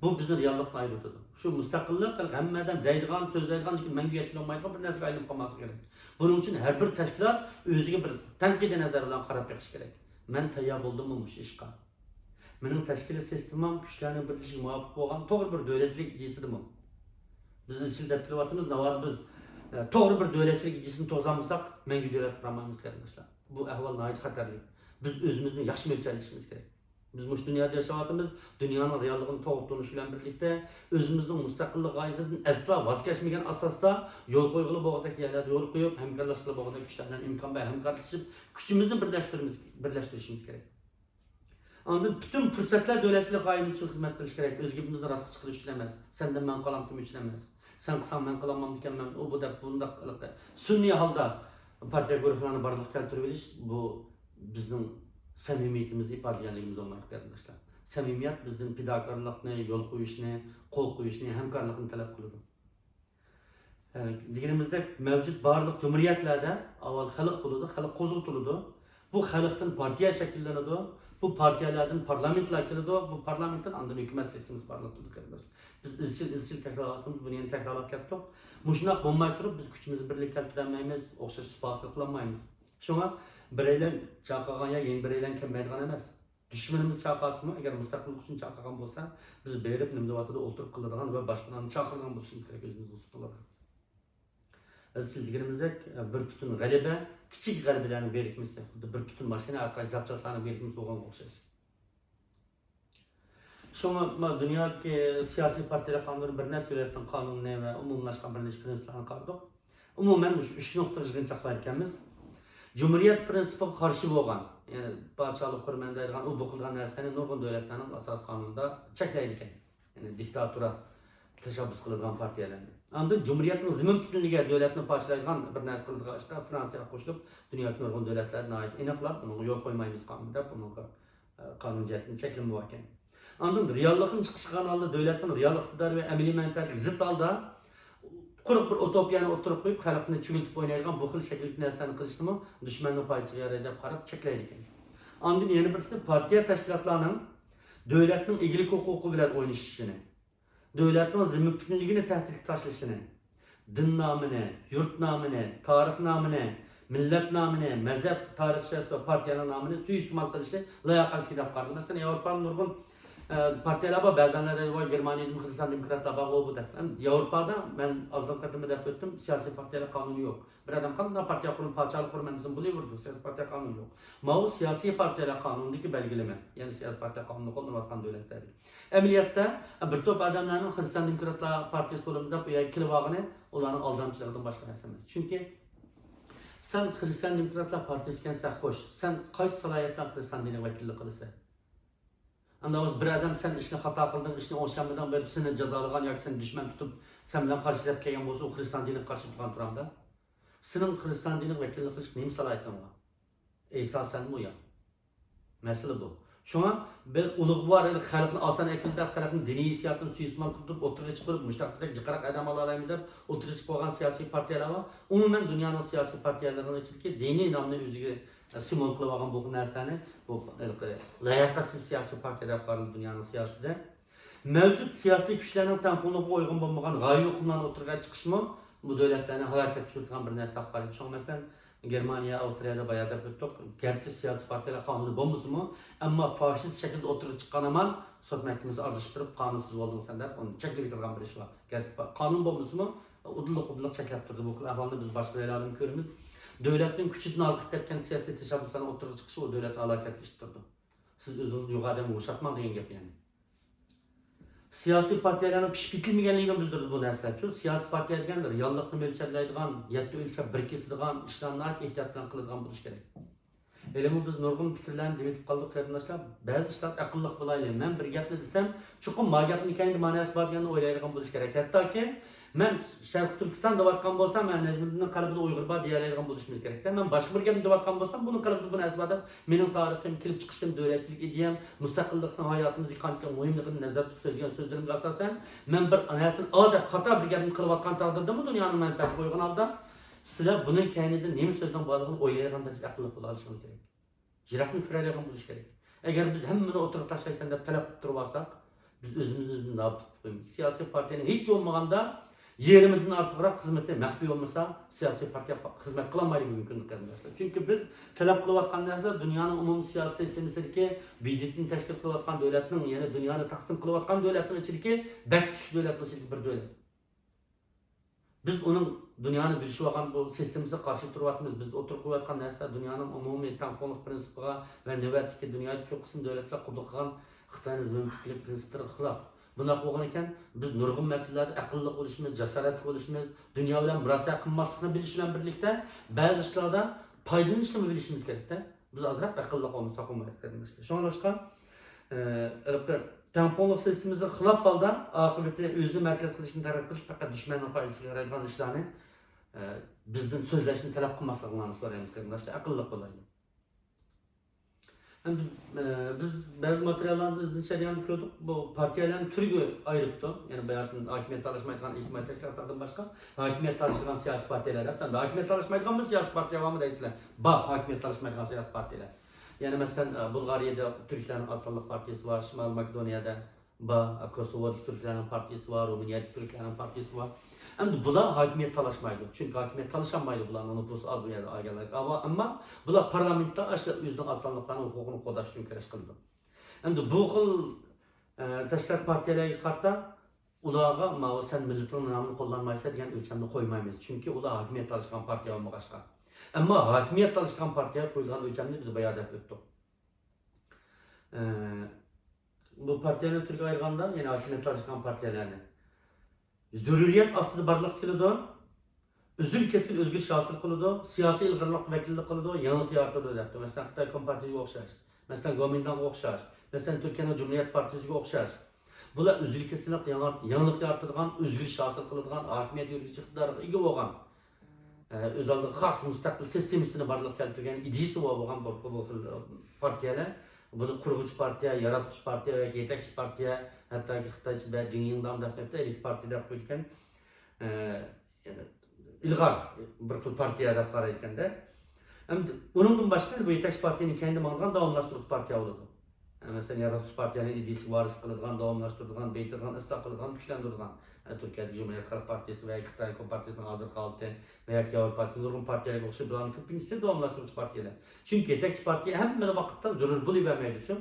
بۇ بىزنى رېئاللىقتىن ئايرىۋېتىدۇ. شۇ مۇستەقىللىق ھەممە ئادەم دەيدىغان، سۆزلەيدىغان، لېكىن مەڭگۈ يەتكىلى بولمايدىغان بىر نەرسىگە ئايلىنىپ قالماسلىقى كېرەك. بۇنىڭ ئۈچۈن ھەر بىر تەشكىلات ئۆزىگە بىر تەنقىدىي نەزەر بىلەن قاراپ بېقىشى كېرەك. مەن تەييار بولدۇممۇ مۇشۇ ئىشقا؟ مېنىڭ تەشكىلىي سىستېمام كۈچلەرنىڭ بىرلىشىشىگە مۇۋاپىق بولغان توغرا بىر دۆلەتچىلىك ئىدىيىسىدىمۇ؟ بىز ئىزچىل دەپ كېلىۋاتىمىز، ناۋادا بىز، ئە، توغرا بىر دۆلەتچىلىك ئىدىيىسىنى توزالمىساق، مەڭگۈ دۆلەت قۇرالمايمىز، قېرىنداشلار. بۇ ئەھۋال ناھايىتى خەتەرلىك. بىز ئۆزىمىزنى ياخشى مۆلچەرلىشىمىز كېرەك. بىز مۇشۇ دۇنيادا ياشاۋاتىمىز، دۇنيانىڭ رېئاللىقىنى توغرا تونۇش بىلەن بىرلىكتە، ئۆزىمىزنىڭ مۇستەقىللىق غايىسىدىن ئەسلا ۋاز كەچمىگەن ئاساستا يول قويغىلى بولغۇدەك يەرلەردە يول قويۇپ، ھەمكارلاشقىلى بولغۇدەك كۈچلەر بىلەن ئىمكان بار ھەمكارلىشىپ، كۈچىمىزنى بىرلەشتۈرىمىز، بىرلەشتۈرۈشىمىز كېرەك. ئاندىن پۈتۈن پۇرسەتلەر دۆلەتچىلىك غايىمىز ئۈچۈن خىزمەت قىلىش كېرەك. ئۆز گېپىمىزنى راستقا چىقىرىش ئۈچۈن ئەمەس. سەندىن مەن قالامتىم ئۈچۈن ئەمەس. سەن قىلساڭ مەن قىلالمامدىكەنمەن، ئۇ بۇ دەپ بۇنداق سۈنئىي ھالدا پارتىيە گۇرۇھلارنى بارلىققا كەلتۈرۈۋېلىش، بۇ بىزنىڭ سەمىمىيىتىمىزنى ئىپادىلىگەنلىكىمىز بولمايدۇ، قېرىنداشلار. سەمىمىيەت بىزدىن پىداكارلىقنى، يول قويۇشنى، قول قويۇشنى، ھەمكارلىقنى تەلەپ قىلىدۇ. ئە، دېگىنىمىزدەك، مەۋجۇت بارلىق جۇمھۇرىيەتلەردە ئاۋۋال خەلق بولىدۇ، خەلق قوزغىتىلىدۇ. بۇ خەلقتىن پارتىيە شەكىللىنىدۇ، بۇ پارتىيەلەردىن پارلامېنتلار كېلىدۇ، بۇ پارلامېنتتىن ئاندىن ھۆكۈمەت سىستېمىسى بارلىققا كېلىدۇ، قېرىنداشلار. بىز ئىزچىل، ئىزچىل تەكرارلاۋاتىمىز، بۇنى يەنە تەكرارلاپ كەتتۇق. مۇشۇنداق بولماي تۇرۇپ، بىز كۈچىمىزنى بىرلىككە كەلتۈرەلمەيمىز، ئوخشاش ئىپادىسىنى قىلالمايمىز. شۇڭا بىرەيلەن چاقىرغان يەر يەنە بىرەيلەن كەلمەيدىغان ئەمەس. دۈشمىنىمىز چاقىرسىمۇ، ئەگەر مۇستەقىللىق ئۈچۈن چاقىرغان بولسا، بىز بېرىپ نېمە دەۋاتىدۇ، ئولتۇرۇپ قىلىدىغان ۋە باشقىلارنى چاقىرىدىغان بولۇشىمىز كېرەك ئۆزىمىزنىڭ سۇپىلىرىغا. ئەزىز دېگىنىمىزدەك، بىر پۈتۈن غەلىبە، كىچىك غەلىبىلەرنىڭ بىرىكمىسى، خۇددى بىر پۈتۈن ماشىنا ھەرقايسى زاپچاسلارنىڭ بىرىكمىسى بولغانغا ئوخشاش. شۇڭا ما دۇنيادىكى سىياسىي پارتىيەلەر قانۇنى بىر نەچچە دۆلەتنىڭ قانۇنىنى ۋە ئومۇملاشقان بىر نەچچە پرىنسىپلارنى قارىدۇق. ئومۇمەن مۇشۇ ئۈچ نۇقتىغا يىغىنچاقلايدىكەنمىز. جۇمھۇرىيەت پرىنسىپىغا قارشى بولغان، يەنى پادىشاھلىق قۇرىمەن دەيدىغان ئۇ بۇ قىلغان نەرسىنى نۇرغۇن دۆلەتلەرنىڭ ئاساسىي قانۇنىدا چەكلەيدىكەن. يەنى دىكتاتۇرا تەشەببۇس قىلىدىغان پارتىيەلەرنى. ئاندىن جۇمھۇرىيەتنىڭ زېمىن پۈتۈنلۈكىگە دۆلەتنى پارچىلايدىغان بىر نەرسە قىلىدىغان ئىشقا فرانسىيە قوشۇلۇپ، دۇنيادىكى نۇرغۇن دۆلەتلەر ناھايىتى ئېنىقلاپ، بۇنىڭغا يول قويمايمىز قانۇن دەپ، بۇنىڭغا، ئە، قانۇن جەھەتتىن چەكلىمە باركەن. ئاندىن رېئاللىقتىن چىقىشقان ھالدا دۆلەتنىڭ رېئال ئىقتىدارى ۋە ئەمەلىي مەنپەئەتىگە زىت ھالدا قۇرۇق بىر ئۇتوپىيەنى ئوتتۇرىغا قويۇپ، خەلقنى چۆگۈلىتىپ ئوينايدىغان بۇ خىل شەكىلدىكى نەرسىلەرنى قىلىشنىمۇ دۈشمەننىڭ پايدىسىغا يارايدۇ دەپ قاراپ چەكلەيدىكەن. ئاندىن يەنە بىرسى پارتىيە تەشكىلاتلارنىڭ دۆلەتنىڭ ئىگىلىك ھوقۇقى بىلەن ئوينىشىشىنى، دۆلەتنىڭ زېمىن پۈتۈنلۈكىنى تەھدىتكە تاشلىشىنى، دىن نامىنى، يۇرت نامىنى، تارىخ نامىنى، مىللەت نامىنى، مەزھەپ، تارىخ شەخس ۋە پارتىيەنىڭ نامىنى سۇيىئىستېمال قىلىشى لاياقەتسىز دەپ قارىدى. مەسىلەن، ياۋروپانىڭ نۇرغۇن، ئە، پارتىيەلەر بار، بەزىلەر دەيدۇ، ۋاي، گېرمانىيەدىن خىرىستىيان دېموكراتلار بارغۇ بۇ دەپ. ئەمدى ياۋروپادا مەن ئالدىنقى قېتىمدا دەپ ئۆتتۈم، سىياسىي پارتىيەلەر قانۇنى يوق. بىر ئادەم قانداق پارتىيە قۇرۇپ، پادىشاھلىق قۇرىمەن دېسىمۇ بولۇۋېرىدۇ، سىياسىي پارتىيە قانۇنى يوق. ماۋۇ سىياسىي پارتىيەلەر قانۇنىدىكى بەلگىلىمە، يەنى سىياسىي پارتىيە قانۇنىنى قوللىنىۋاتقان دۆلەتلەردە. ئەمەلىيەتتە، بىر توپ ئادەملەرنىڭ خىرىستىيان دېموكراتلار پارتىيىسى بولىمىز دەپ بۇ يەرگە كېلىۋالغىنى ئۇلارنىڭ ئالدامچىلىقىدىن باشقا نەرسە ئەمەس. چۈنكى سەن خىرىستىيان دېموكراتلار پارتىيىسى ئىكەنسەن، خوش، سەن قايسى سالاھىيەت بىلەن خىرىستىيان دىنىغا ۋەكىللىك قىلىسەن؟ ئاندىن بىر ئادەم سەن ئىشنى خاتا قىلدىڭ، ئىشنى ئوڭشالمىدىڭ، بېرىپ سېنى جازالىغان ياكى سېنى دۈشمەن تۇتۇپ، سەن بىلەن قارشى سەپكە كەلگەن بولسا، ئۇ خىرىستىيان دىنىغا قارشى تۇرغان تۇرامدا. سېنىڭ خىرىستىيان دىنىغا ۋەكىللىك قىلىشقا نېمە سالاھىيىتىڭ بار؟ ئەيسا سەنمۇ يا؟ مەسىلە بۇ. شۇڭا بىر ئۇلۇغۋار خەلقنى ئاسان ئەكېلىپ، خەلقنى دىنىي ھېسسىياتىنى سۇيىئىستېمال قىلدۇرۇپ ئوتتۇرىغا چىقىرىپ، مۇشۇنداق قىلساق جىقراق ئادەم ئالالايمىز دەپ ئوتتۇرىغا چىقىپ قالغان سىياسىي پارتىيەلەر بار. ئومۇمەن دۇنيانىڭ سىياسىي پارتىيەلىرىنىڭ ئىچىدىكى دىنىي نامنى ئۆزىگە سىمۋول قىلىۋالغان بۇ خىل نەرسىلەرنى بۇ ھېلىقى لاياقەتسىز سىياسىي پارتىيە دەپ قارىلىدۇ دۇنيانىڭ سىياسىتىدە. مەۋجۇت سىياسىي كۈچلەرنىڭ تەڭپۇڭلۇقىغا ئۇيغۇن بولمىغان غايە يۇقۇملارنى ئوتتۇرىغا چىقىشىمۇ بۇ دۆلەتلەرنى ھالاكەتكە چۈشۈرىدىغان بىر نەرسە دەپ قارايدۇ. شۇڭا مەسىلەن، گېرمانىيە، ئاۋسترىيەدە بايا دەپ ئۆتتۇق، گەرچە سىياسىي پارتىيەلەر قانۇنى بولمىسىمۇ، ئەمما فاشىست شەكلىدە ئوتتۇرىغا چىققان ھامان سوت مەھكىمىسى ئارىلىشىپ تۇرۇپ، قانۇنسىز بولدۇڭ سەن دەپ ئۇنى چەكلىۋېتىدىغان بىر ئىش بار. گەرچە قانۇن بولمىسىمۇ، ئۇدۇللۇق ئۇدۇللۇق چەكلەپ تۇردى. بۇ خىل ئەھۋالنى بىز باشقا جايلاردىمۇ كۆرىمىز. دۆلەتنىڭ كۈچىدىن ھالقىپ كەتكەن سىياسىي تەشەببۇسلارنىڭ ئوتتۇرىغا چىقىشى ئۇ دۆلەتنى ھالاكەتكە ئىتتىرىدۇ. سىز ئۆزىڭىزنى يوق ئادەمگە ئوخشاتماڭ دېگەن گەپ يەنى. سىياسىي پارتىيەلەرنىڭ پىشىپ يېتىلمىگەنلىكىنى بىلدۈرىدۇ بۇ نەرسە. شۇ سىياسىي پارتىيە دېگەن رېئاللىقنى مۆلچەرلەيدىغان، يەتتە ئۆلچەپ بىر كېسىدىغان ئىشلارنى ناھايىتى ئېھتىيات بىلەن قىلىدىغان بولۇش كېرەك. ھېلىمۇ بىز نۇرغۇن پىكىرلەرنى دېۋېتىپ قالدۇق، قېرىنداشلار. بەزى ئىشلار ئەقىللىق بولايلى. مەن بىر گەپنى دېسەم، چوقۇم ما گەپنى كەينىدە ما نەرسە بار دېگەننى ئويلايدىغان بولۇش كېرەك. ھەتتاكى مەن شەرقىي تۈركىستان دەۋاتقان بولسام، ھە، نەجمىدىننىڭ قەلبىدە ئۇيغۇر بار دېيەلەيدىغان بولۇشىمىز كېرەك. مەن باشقا بىر گەپنى دەۋاتقان بولسام، بۇنىڭ قەلبىدە بۇ نەرسە بار دەپ، مېنىڭ تارىخىم، كېلىپ چىقىشىم، دۆلەتچىلىك ئىدىيەم، مۇستەقىللىقنىڭ ھاياتىمىزدىكى قانچىلىك مۇھىملىقىنى نەزەردە تۇتۇپ سۆزلىگەن سۆزلىرىمگە ئاساسەن، مەن بىر نەرسىنى ئا دەپ خاتا بىر گەپنى قىلىۋاتقان تەقدىردىمۇ، دۇنيانىڭ مەنپەئەتىگە ئۇيغۇن ھالدا، سىلەر بۇنىڭ كەينىدە نېمە سۆزنىڭ بارلىقىنى ئويلايدىغان دەرىجىدە ئەقىللىق بولالىشىڭلار كېرەك. يىراقنى كۆرەلەيدىغان بولۇش كېرەك. ئەگەر بىز ھەممىنى ئوتتۇرىغا تاشلايسەن دەپ تەلەپ قىلىپ تۇرۇۋالساق، بىز ئۆزىمىزنى ئۆزىمىز نابۇت قىلىپ قويىمىز. سىياسىي پارتىيەنىڭ ھېچ بولمىغاندا يېرىمىدىن ئارتۇقراق خىزمىتى مەخپىي بولمىسا، سىياسىي پارتىيە خىزمەت قىلالمايدۇ بۈگۈنكى كۈندە، قېرىنداشلار. چۈنكى بىز تەلەپ قىلىۋاتقان نەرسە دۇنيانىڭ ئومۇمىي سىياسىي سىستېمىسىدىكى ب د ت نى تەشكىل قىلىۋاتقان دۆلەتنىڭ، يەنى دۇنيانى تەقسىم قىلىۋاتقان دۆلەتنىڭ ئىچىدىكى بەك كۈچلۈك دۆلەتنىڭ ئىچىدىكى بىر دۆلەت. بىز ئۇنىڭ دۇنيانى بۆلۈشۈۋالغان بۇ سىستېمىسىغا قارشى تۇرۇۋاتىمىز. بىز ئوتتۇرىغا قويۇۋاتقان نەرسىلەر دۇنيانىڭ ئومۇمىي تەڭپۇڭلۇق پىرىنسىپىغا ۋە نۆۋەتتىكى دۇنيادا كۆپ قىسىم دۆلەتلەر قوبۇل قىلغان خىتاينىڭ زېمىن پۈتۈنلۈك پىرىنسىپلىرىغا خىلاپ. بۇنداق بولغانىكەن، بىز نۇرغۇن مەسىلىلەردە ئەقىللىق بولۇشىمىز، جاسارەتلىك بولۇشىمىز، دۇنيا بىلەن مۇراسىئە قىلماسلىقنى بىلىش بىلەن بىرلىكتە، بەزى ئىشلاردا پايدىلىنىشنىمۇ بىلىشىمىز كېرەكتە. بىز ئازراق ئەقىللىق بولمىساق بولمايدۇ، قېرىنداشلار. شۇڭلاشقا، ئە، ھېلىقى تەڭپۇڭلۇق سىستېمىسىغا خىلاپ ھالدا ئاقىۋىتى ئۆزىنى مەركەز قىلىشنى تەرغىب قىلىش پەقەت دۈشمەننىڭ پايدىسىغا يارايدىغان ئىشلارنى، ئە، بىزدىن سۆزلەشنى تەلەپ قىلماسلىقىڭلارنى سورايمىز، قېرىنداشلار. ئەقىللىق بولايلى. ئەمدى، ئە، بىز بەزى ماتېرىياللارنى ئىزدىنىش جەريانىدا كۆردۇق. بۇ پارتىيەلەرنى تۈرگە ئايرىپتۇ. يەنى باياتىن ھاكىمىيەت تالاشمايدىغان ئىجتىمائىي تەشكىلاتلاردىن باشقا ھاكىمىيەت تالىشىدىغان سىياسىي پارتىيەلەر دەپ. ئەمدى ھاكىمىيەت تالاشمايدىغانمۇ سىياسىي پارتىيە بارمۇ دەيسىلەر؟ بار، ھاكىمىيەت تالاشمايدىغان سىياسىي پارتىيەلەر. يەنى مەسىلەن، بۇلغارىيەدە تۈركلەرنىڭ ئاز سانلىق پارتىيىسى بار، شىمالىي ماكېدونىيەدە بار، كوسوۋودىكى تۈركلەرنىڭ پارتىيىسى بار، رومىنىيەدىكى تۈركلەرنىڭ پارتىيىسى بار. ئەمدى بۇلار ھاكىمىيەت تالاشمايدۇ. چۈنكى ھاكىمىيەت تالىشالمايدۇ بۇلارنىڭ نوپۇسى ئاز بۇ يەردە ئالغانلار. ئەمما، ئەمما بۇلار پارلامېنتتا ئاشۇ ئۆزىنىڭ ئاز سانلىقلارنىڭ ھوقۇقىنى قوغداش ئۈچۈن كۈرەش قىلىدۇ. ئەمدى بۇ خىل، ئە، تەشكىلات پارتىيەلەرگە قارىتا ئۇلارغا ماۋۇ سەن مىللىتىڭنىڭ نامىنى قوللانمايسەن دېگەن ئۆلچەمنى قويمايمىز. چۈنكى ئۇلار ھاكىمىيەت تالىشىدىغان پارتىيە بولمىغاچقا. ئەمما ھاكىمىيەت تالىشىدىغان پارتىيەگە قويىدىغان ئۆلچەمنى بىز بايا دەپ ئۆتتۇق. ئە، بۇ پارتىيەنى تۈرگە ئايرىغاندا، يەنى ھاكىمىيەت تالىشىدىغان پارتىيەلەرنى زۆرۈرىيەت ئاستىدا بارلىققا كېلىدۇ. ئۈزۈل كېسىل ئۆزگىرىش ھاسىل قىلىدۇ، سىياسىي ئىلغارلىق ۋەكىللىك قىلىدۇ، يېڭىلىق يارىتىدۇ دەپتۇ. مەسىلەن، خىتاي كومپارتىيىسىگە ئوخشاش، مەسىلەن، گومىنداڭغا ئوخشاش، مەسىلەن، تۈركىيەنىڭ جۇمھۇرىيەت پارتىيىسىگە ئوخشاش. بۇلار ئۈزۈل كېسىللىق يېڭى، يېڭىلىق يارىتىدىغان، ئۆزگىرىش ھاسىل قىلىدىغان، ھاكىمىيەت يۈرگۈزۈش ئىقتىدارىغا ئىگە بولغان، ئە، ئۆز ئالدىغا خاس مۇستەقىل سىستېمىسىنى بارلىققا كەلتۈرگەن ئىدىيىسى بولغان بۇ، بۇ خىل پارتىيەلەر. بۇنى قۇرغۇچى پارتىيە، ياراتقۇچى پارتىيە ۋە يېتەكچى پارتىيە، ھەتتاكى خىتايچە بە جىڭيىڭداڭ دەپ نېمىتە ئېلىت پارتىيە دەپ قويىدىكەن. ئە، يەنى ئىلغار بىر خىل پارتىيە دەپ قارايدىكەندە. ئەمدى ئۇنىڭدىن باشقا بۇ يېتەكچى پارتىيەنىڭ كەينىدە ماڭىدىغان داۋاملاشتۇرغۇچى پارتىيە بولىدۇ. مەسىلەن، ياراتقۇچى پارتىيەنىڭ ئىدىيىسىگە ۋارىسلىق قىلىدىغان، داۋاملاشتۇرىدىغان، بېيىتىدىغان، ئىسلاھ قىلىدىغان، كۈچلەندۈرىدىغان. ئە، تۈركىيەدىكى جۇمھۇرىيەت خەلق پارتىيىسى ۋە خىتاي كومپارتىيىسىنىڭ ھازىرقى ھالىتى ۋە ياكى ياۋروپادىكى نۇرغۇن پارتىيەلەرگە ئوخشاش بۇلارنىڭ كۆپىنچىسى داۋاملاشتۇرغۇچى پارتىيەلەر. چۈنكى يېتەكچى پارتىيە ھەممە ۋاقىتتا زۆرۈر بولۇۋەرمەيدۇ شۇ.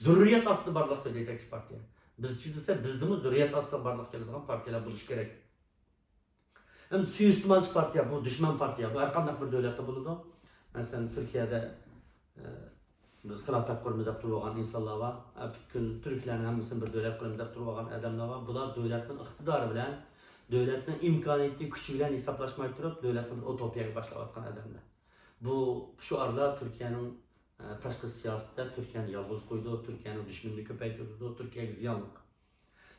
زۆرۈرىيەت ئاستىدا بارلىققا كېلىدۇ يېتەكچى پارتىيە. بىزچە دېسە، بىزدىمۇ زۆرۈرىيەت ئاستىدا بارلىققا كېلىدىغان پارتىيەلەر بولۇشى كېرەك. ئەمدى سۇيىئىستېمالچى پارتىيە، بۇ دۈشمەن پارتىيە. بۇ ھەر قانداق بىر دۆلەتتە بولىدۇ. مەسىلەن، تۈركىيەدە، ئە، بىز خىلاپەت قۇرىمىز دەپ تۇرۇۋالغان ئىنسانلار بار. ئە، پۈتكۈل تۈركلەرنىڭ ھەممىسىنى بىر دۆلەت قىلىمىز دەپ تۇرۇۋالغان ئادەملەر بار. بۇلار دۆلەتنىڭ ئىقتىدارى بىلەن، دۆلەتنىڭ ئىمكانىيىتى، كۈچى بىلەن ھېسابلاشماي تۇرۇپ، دۆلەتنى بىر ئۇتوپىيەگە باشلاۋاتقان ئادەملەر. بۇ شوئارلار تۈركىيەنىڭ، ئە، تاشقى سىياسىتىدە تۈركىيەنى يالغۇز قويىدۇ، تۈركىيەنىڭ دۈشمىنىنى كۆپەيتىدۇ، تۈركىيەگە زىيانلىق.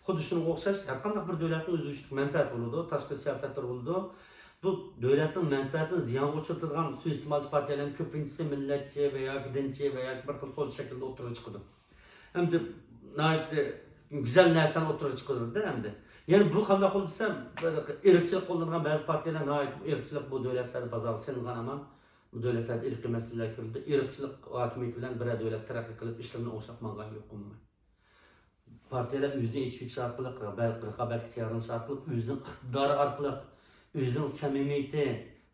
خۇددى شۇنىڭغا ئوخشاش، ھەرقانداق بىر دۆلەتنىڭ ئۆزىگە مەنپەئەتى بولىدۇ، تاشقى سىياسەتلىرى بولىدۇ. بۇ دۆلەتنىڭ مەنپەئەتىنى زىيانغا ئۇچرىتىدىغان سۇيىئىستېمالچى پارتىيەلەرنىڭ كۆپىنچىسى مىللەتچى ۋە ياكى دىنچى ۋە ياكى بىر خىل سولچى شەكلىدە ئوتتۇرىغا چىقىدۇ. ئەمدى ناھايىتى گۈزەل نەرسىلەرنى ئوتتۇرىغا چىقىرىدۇ ئەمدى. يەنى بۇ قانداق بولدى دېسە، بىر ئىرقچىلىق قوللىنىدىغان بەزى پارتىيەلەر ناھايىتى ئىرقچىلىق بۇ دۆلەتلەردە بازارغا سېلىنغان ئەمما بۇ دۆلەتلەردە ئىرقىي مەسىلىلەر كۆرۈلدى. ئىرقچىلىق ھاكىمىيىتى بىلەن بىرەر دۆلەت تەرەققىي قىلىپ ئىشلىرىنى ئوڭشاپ ماڭغان يوق ئومۇمەن. پارتىيەلەر ئۆزىنى ئېچىپ ئېچىش ئارقىلىق، رىقابەتكە تەييارلىنىش ئارقىلىق، ئۆزىنىڭ ئىقتىدارى ئارقىلىق، ئۆزىنىڭ سەمىمىيىتى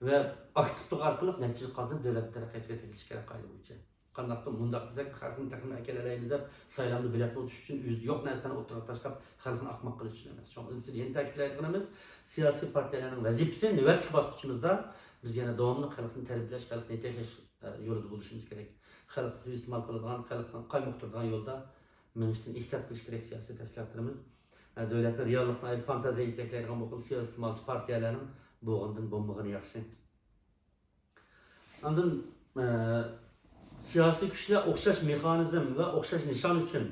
ۋە ئاكتىپلىقى ئارقىلىق نەتىجە قازىنىپ، دۆلەت تەرەققىياتىغا يېتەكلىشى كېرەك قائىدە بويىچە. قانداقتۇر مۇنداق دېسەك، خەلقنى تېخىمۇ ئەكېلەلەيمىز دەپ، سايلامدا بېلەتنى ئۇتۇش ئۈچۈن ئۆزىدە يوق نەرسىلەرنى ئوتتۇرىغا تاشلاپ، خەلقنى ئاقماق قىلىش ئۈچۈن ئەمەس. شۇڭا ئىزچىل يەنە تەكىتلەيدىغىنىمىز، سىياسىي پارتىيەلەرنىڭ ۋەزىپىسى نۆۋەتتىكى باسقۇچىمىزدا بىز يەنە داۋاملىق خەلقنى تەربىيەلەش، خەلقنى يېتەكلەش، ئە، يولىدا بولۇشىمىز كېرەك. خەلقنى سۇيىئىستېمال قىلىدىغان، خەلقنى قايمۇقتۇرىدىغان يولدا مېڭىشتىن ئېھتىيات قىلىش كېرەك سىياسىي تەشكىلاتلىرىمىز. ئە، دۆلەتنى رېئاللىقتىن ئايرىپ، فانتازىيە يېتەكلەيدىغان بۇ خىل سۇيىئىستېمالچى پارتىيەلەرنىڭ بوغۇنىدىن بولمىغىنى ياخشى. ئاندىن، ئە، سىياسىي كۈچلەر ئوخشاش مېخانىزم ۋە ئوخشاش نىشان ئۈچۈن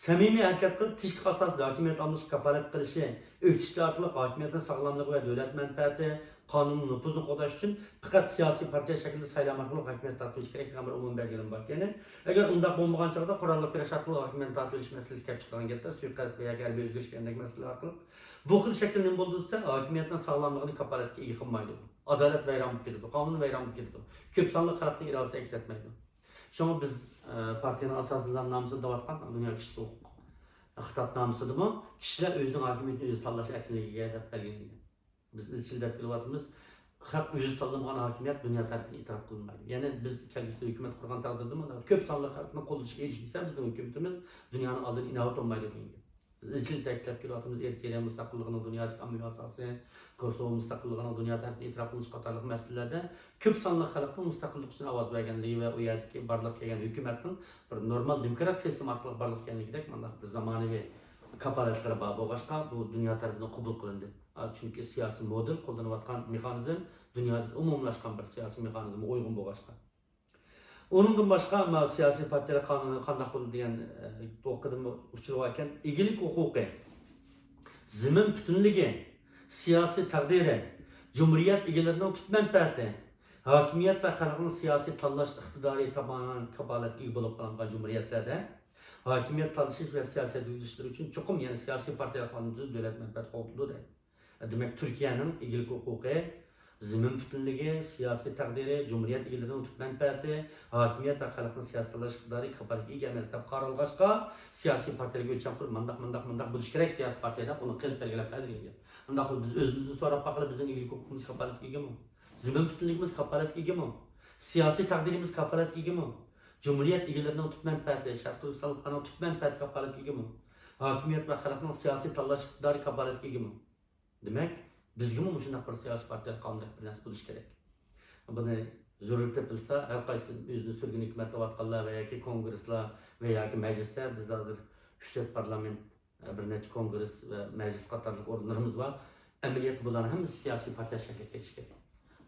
سەمىمىي ھەرىكەت قىلىپ، تىنچلىق ئاساسىدا ھاكىمىيەت ئالمىشىشقا كاپالەتلىك قىلىشى، ئۆكتىشى ئارقىلىق ھاكىمىيەتنىڭ ساغلاملىقى ۋە دۆلەت مەنپەئەتى، قانۇننىڭ نوپۇزىنى قوغداش ئۈچۈن پەقەت سىياسىي پارتىيە شەكلىدە سايلام ئارقىلىق ھاكىمىيەت تارتىۋېلىش كېرەك دېگەن بىر ئومۇمىي بەلگىلىمە بار. يەنى، ئەگەر ئۇنداق بولمىغان چاغدا قوراللىق كۈرەش ئارقىلىق ھاكىمىيەتنى تارتىۋېلىش مەسىلىسى كېلىپ چىقىدىغان گەپتە، سۇيىقەست ياكى ھەربىي ئۆزگىرىش دېگەندەك مەسىلىلەر ئارقىلىق بۇ خىل شەكىل نېمە بولىدۇ دېسە، ھاكىمىيەتنىڭ ساغلاملىقىنى كاپالەتكە ئىگە قىلمايدۇ. ئادالەت ۋەيران بولۇپ كېتىدۇ، قانۇن ۋەيران بولۇپ كېتىدۇ. كۆپ سانلىق خەلقنىڭ ئىرادىسى ئەكس ئەتمەيدۇ. شۇڭا بىز، ئە، پارتىيەنىڭ ئاساسىي نىزامنامىسىدا دەۋاتقان دۇنيا كىشىلىك ھوقۇق، خىتابنامىسىدىمۇ كىشىلەر ئۆزىنىڭ ھاكىمىيىتىنى ئۆزى تاللاش ئەركىنلىكىگە دەپ بەلگىلىگەن. بىز ئىزچىل دەپ كېلىۋاتىمىز. خەق ئۆزى تاللىمىغان ھاكىمىيەت دۇنيا تەرىپىدىن ئېتىراپ قىلىنمايدۇ. يەنى بىز كەلگۈسىدە ھۆكۈمەت قۇرغان تەقدىردىمۇ، كۆپ سانلىق خەلقنىڭ قوللىشىغا ئېرىشمىسە، بىزنىڭ ھۆكۈمىتىمىز دۇنيانىڭ ئالدىدا ئىناۋەت بولمايدۇ دېگەن گەپ. بىز ئىزچىل تەكىتلەپ كېلىۋاتىمىز، ئېرىترېيە مۇستەقىللىقىنىڭ دۇنيادىكى ئاممىۋى ئاساسى، كوسوۋو مۇستەقىللىقىنىڭ دۇنيا تەرىپىدىن ئېتىراپ قىلىنىشى قاتارلىق مەسىلىلەردە كۆپ سانلىق خەلقنىڭ مۇستەقىللىق ئۈچۈن ئاۋاز بەرگەنلىكى ۋە ئۇ يەردىكى بارلىققا كەلگەن ھۆكۈمەتنىڭ بىر نورمال دېموكراتىك سىستېما ئارقىلىق بارلىققا كەلگەنلىكىدەك مۇنداق بىر زامانىۋى كاپالەتلىرى بار بولغاچقا، بۇ دۇنيا تەرىپىدىن قوبۇل قىلىندى. چۈنكى سىياسىي مودېل، قوللىنىۋاتقان مېخانىزم دۇنيادىكى ئومۇملاشقان بىر سىياسىي مېخانىزمغا ئۇيغۇن بولغاچقا. ئۇنىڭدىن باشقا، مانا سىياسىي پارتىيەلەر قانۇنى قانداق بولىدۇ دېگەن، ئە، توققىدىمۇ ئۇچۇر بار ئىكەن. ئىگىلىك ھوقۇقى، زېمىن پۈتۈنلۈكى، سىياسىي تەقدىرى، جۇمھۇرىيەت ئىگىلىرىنىڭ تۈپ مەنپەئەتى، ھاكىمىيەت ۋە خەلقنىڭ سىياسىي تاللاش ئىقتىدارى تامامەن كاپالەتكە ئىگە بولۇپ قالغان جۇمھۇرىيەتلەردە ھاكىمىيەت تالىشىش ۋە سىياسەت يۈرگۈزۈشلىرى ئۈچۈن چوقۇم يەنە سىياسىي پارتىيەلەر قانۇنى تۈزۈپ دۆلەت مەنپەئەتى قوغدىلىدۇ دەيدۇ. دېمەك، تۈركىيەنىڭ ئىگىلىك ھوقۇقى، زېمىن پۈتۈنلۈكى، سىياسىي تەقدىرى، جۇمھۇرىيەت ئىگىلىرىنىڭ تۈپ مەنپەئەتى، ھاكىمىيەت ۋە خەلقنىڭ سىياسىي تاللاش ئىقتىدارى كاپالەتكە ئىگە ئەمەس دەپ قارالغاچقا، سىياسىي پارتىيەلەرگە ئۆلچەم قۇرۇپ، مانداق، مانداق، مانداق بولۇشى كېرەك سىياسىي پارتىيە دەپ ئۇنى قىلىپ بەلگىلەپ بەرگەن گەپ. ئۇنداق بولسا بىز ئۆزىمىزدىن سوراپ باققىلى، بىزنىڭ ئىگىلىك ھوقۇقىمىز كاپالەتكە ئىگىمۇ؟ زېمىن پۈتۈنلۈكىمىز كاپالەتكە ئىگىمۇ؟ سىياسىي تەقدىرىمىز كاپالەتكە ئىگىمۇ؟ جۇمھۇرىيەت ئىگىلىرىنىڭ تۈپ مەنپەئەتى، شەرقىي تۈركىستانلىقلارنىڭ تۈپ مەنپەئەتى كاپالەتكە ئىگىمۇ؟ ھاكىمىيەت ۋە خەلقنىڭ سىياسىي تاللاش ئىقتىدارى كاپالەتكە ئىگىمۇ؟ دېمەك، بىزگىمۇ مۇشۇنداق بىر سىياسىي پارتىيە قانۇندەك بىر نەرسە بولۇشى كېرەك. بۇنى زۆرۈر تېپىلسا، ھەر قايسى ئۆزىنى سۈرگۈن ھۆكۈمەت دەۋاتقانلار ۋە ياكى كونگرېسلار ۋە ياكى مەجلىسلەر، بىز ھازىر ئۈچ تۆت پارلامېنت، بىر نەچچە كونگرېس ۋە مەجلىس قاتارلىق ئورۇنلىرىمىز بار. ئەمەلىيەتتە بۇلارنىڭ ھەممىسى سىياسىي پارتىيە شەكىلگە كېلىشى كېرەك.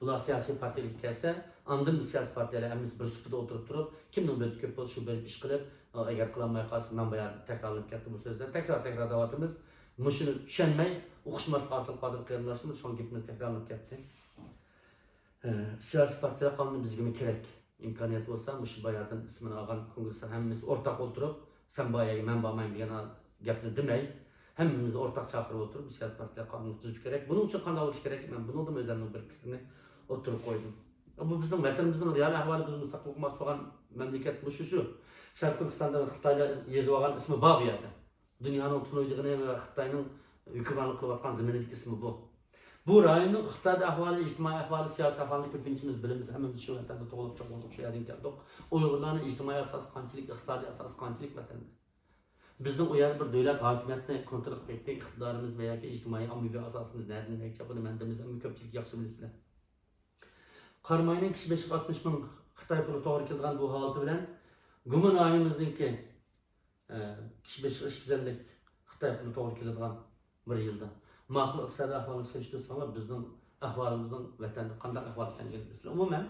بۇلار سىياسىي پارتىيەگە كەلسە، ئاندىن بىز سىياسىي پارتىيەلەر ھەممىسى بىر سۇپىدا ئولتۇرۇپ تۇرۇپ، كىمنىڭ بېلىتى كۆپ بولسا، شۇ بېلىتى ئىش قىلىپ، ئەگەر قىلالماي قالسا، مەن بايا تەكرارلىنىپ كەتتى بۇ سۆزلەر، تەكرار، تەكرار دەۋاتىمىز. مۇشۇنى چۈشەنمەي، ئۇقۇشماسلىق ھاسىل قىلىۋاتىدۇ قېرىنداشلىرىمىز، شۇڭا گېپىمىز تەكرارلىنىپ كەتتى. ئە، سىياسىي پارتىيەلەر قانۇنى بىزگىمۇ كېرەك. ئىمكانىيەت بولسا، مۇشۇ باياتىن ئىسمىنى ئالغان كونگرېسلار ھەممىسى ئورتاق ئولتۇرۇپ، سەن بار يەرگە، مەن بارمايمەن دېگەن گەپنى دېمەي، ھەممىمىزنى ئورتاق چاقىرىپ ئولتۇرۇپ، بۇ سىياسىي پارتىيەلەر قانۇنى تۈزۈش كېرەك. بۇنىڭ ئۈچۈن قانداق بولۇشى كېرەك؟ مەن بۇنىڭدىمۇ ئۆزۈمنىڭ بىر پىكرىنى ئوتتۇرىغا قويدۇم. بۇ بىزنىڭ ۋەتىنىمىزنىڭ رېئال ئەھۋالى، بىز مۇستەقىل ھۆكۈمەت قۇرغان مەملىكەت مۇشۇ شۇ. شەرقىي تۈركىستاندا خىتايلار يېزىۋالغان ئىسمى بار بۇ يەردە. دۇنيانىڭ تونۇيدىغىنى ۋە خىتاينىڭ ھۆكۈمرانلىق قىلىۋاتقان زېمىنىدىكى ئىسمى بۇ. بۇ رايوننىڭ ئىقتىسادىي ئەھۋالى، ئىجتىمائىي ئەھۋالى، سىياسىي ئەھۋالىنى كۆپىنچىمىز بىلىمىز. ھەممىمىز شۇ ۋەتەندە تۇغۇلۇپ، چوڭ بولدۇق، شۇ يەردىن كەلدۇق. ئۇيغۇرلارنىڭ ئىجتىمائىي ئاساسى قانچىلىك، ئىقتىسادىي ئاساسى قانچىلىك ۋەتەندە؟ بىزنىڭ ئۇ يەردە بىر دۆلەت ھاكىمىيەتنى كونترول قىلىپ بەكتى ئىقتىدارىمىز ۋە ياكى ئىجتىمائىي ئاممىۋى ئاساسىمىز نەدىن نەگىچە، بۇنى مەن دېمىسەممۇ كۆپچىلىك ياخشى بىلىسىلەر. قاراماينىڭ كىشى بېشىغا ئاتمىش مىڭ خىتاي پۇلى توغرا كېلىدىغان بۇ ھالىتى بىلەن گۇما ناھىيەمىزنىڭكى، ئە، كىشى بېشىغا ئىككى يۈز ئەللىك خىتاي پۇلى توغرا كېلىدىغان بىر يىلدا. ماقۇل ئىقتىسادىي ئەھۋالنى سېلىشتۇرساڭلار، بىزنىڭ ئەھۋالىمىزنىڭ ۋەتەندە قانداق ئەھۋال ئىكەنلىكىنى بىلىسىلەر. ئومۇمەن،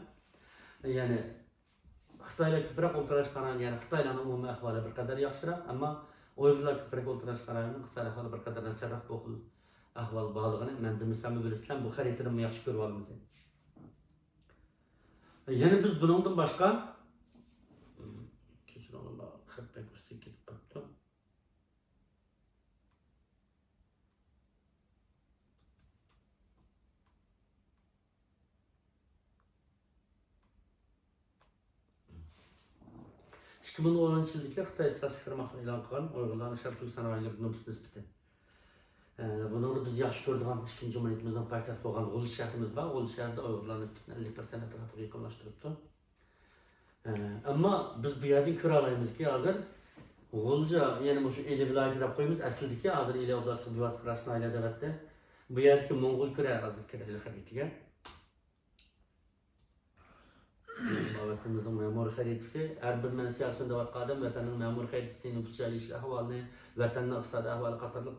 يەنى خىتايلار كۆپرەك ئولتۇرۇۋاتقان رايون، يەنى خىتايلارنىڭ ئومۇمىي ئەھۋالى بىر قەدەر ياخشىراق، ئەمما ئۇيغۇرلار كۆپرەك ئولتۇرۇۋاتقان رايوننىڭ ئىقتىسادىي ئەھۋالى بىر قەدەر ناچارراق. بۇ خىل ئەھۋال بارلىقىنى مەن دېمىسەممۇ بىلىسىلەر، بۇ خەرىتىدىنمۇ ياخشى كۆرۈۋالىمىز. يەنە بىز بۇنىڭدىن باشقا، كەچۈرۈڭلار، خەت بەك ئۈستىگە كېتىپ قاپتۇ. ئىككى مىڭ ئونىنچى يىلدىكى خىتاي ئىستاتىستىكا تارماقلىرى ئېلان قىلغان ئۇيغۇرلارنىڭ شەرقىي تۈركىستان رايونىدىكى نوپۇس نىسبىتى. ئە، بۇنىڭدا بىز ياخشى كۆرىدىغان ئىككىنچى جۇمھۇرىيىتىمىزنىڭ پايتەختى بولغان غۇلجا شەھىرىمىز بار. غۇلجا شەھىرىدە ئۇيغۇرلار نىسبىتىنى ئەللىك پىرسەنت ئەتراپىغا يېقىنلاشتۇرۇپتۇ. ئە، ئەمما بىز بۇ يەردىن كۆرەلەيمىزكى، ھازىر غۇلجا، يەنى مۇشۇ ئىلى ۋىلايىتى دەپ قويىمىز، ئەسلىدىكى ھازىر ئىلى ئوبلاستىغا بىۋاسىتە قاراشلىق ناھىيەلەر دەۋەتتى. بۇ يەردىكى موڭغۇل كۈرە ھازىر كىرەيلى خەرىتىگە. مەمۇرىي خەرىتىسى، ھەر بىر مەن سىياسىيون دەۋاتقان ئادەم ۋەتەننىڭ مەمۇرىي خەرىتىسى، نوپۇس جايلىشىش ئەھۋالىنى، ۋەتەننىڭ ئىقتىسادىي ئەھۋالى قاتارلىق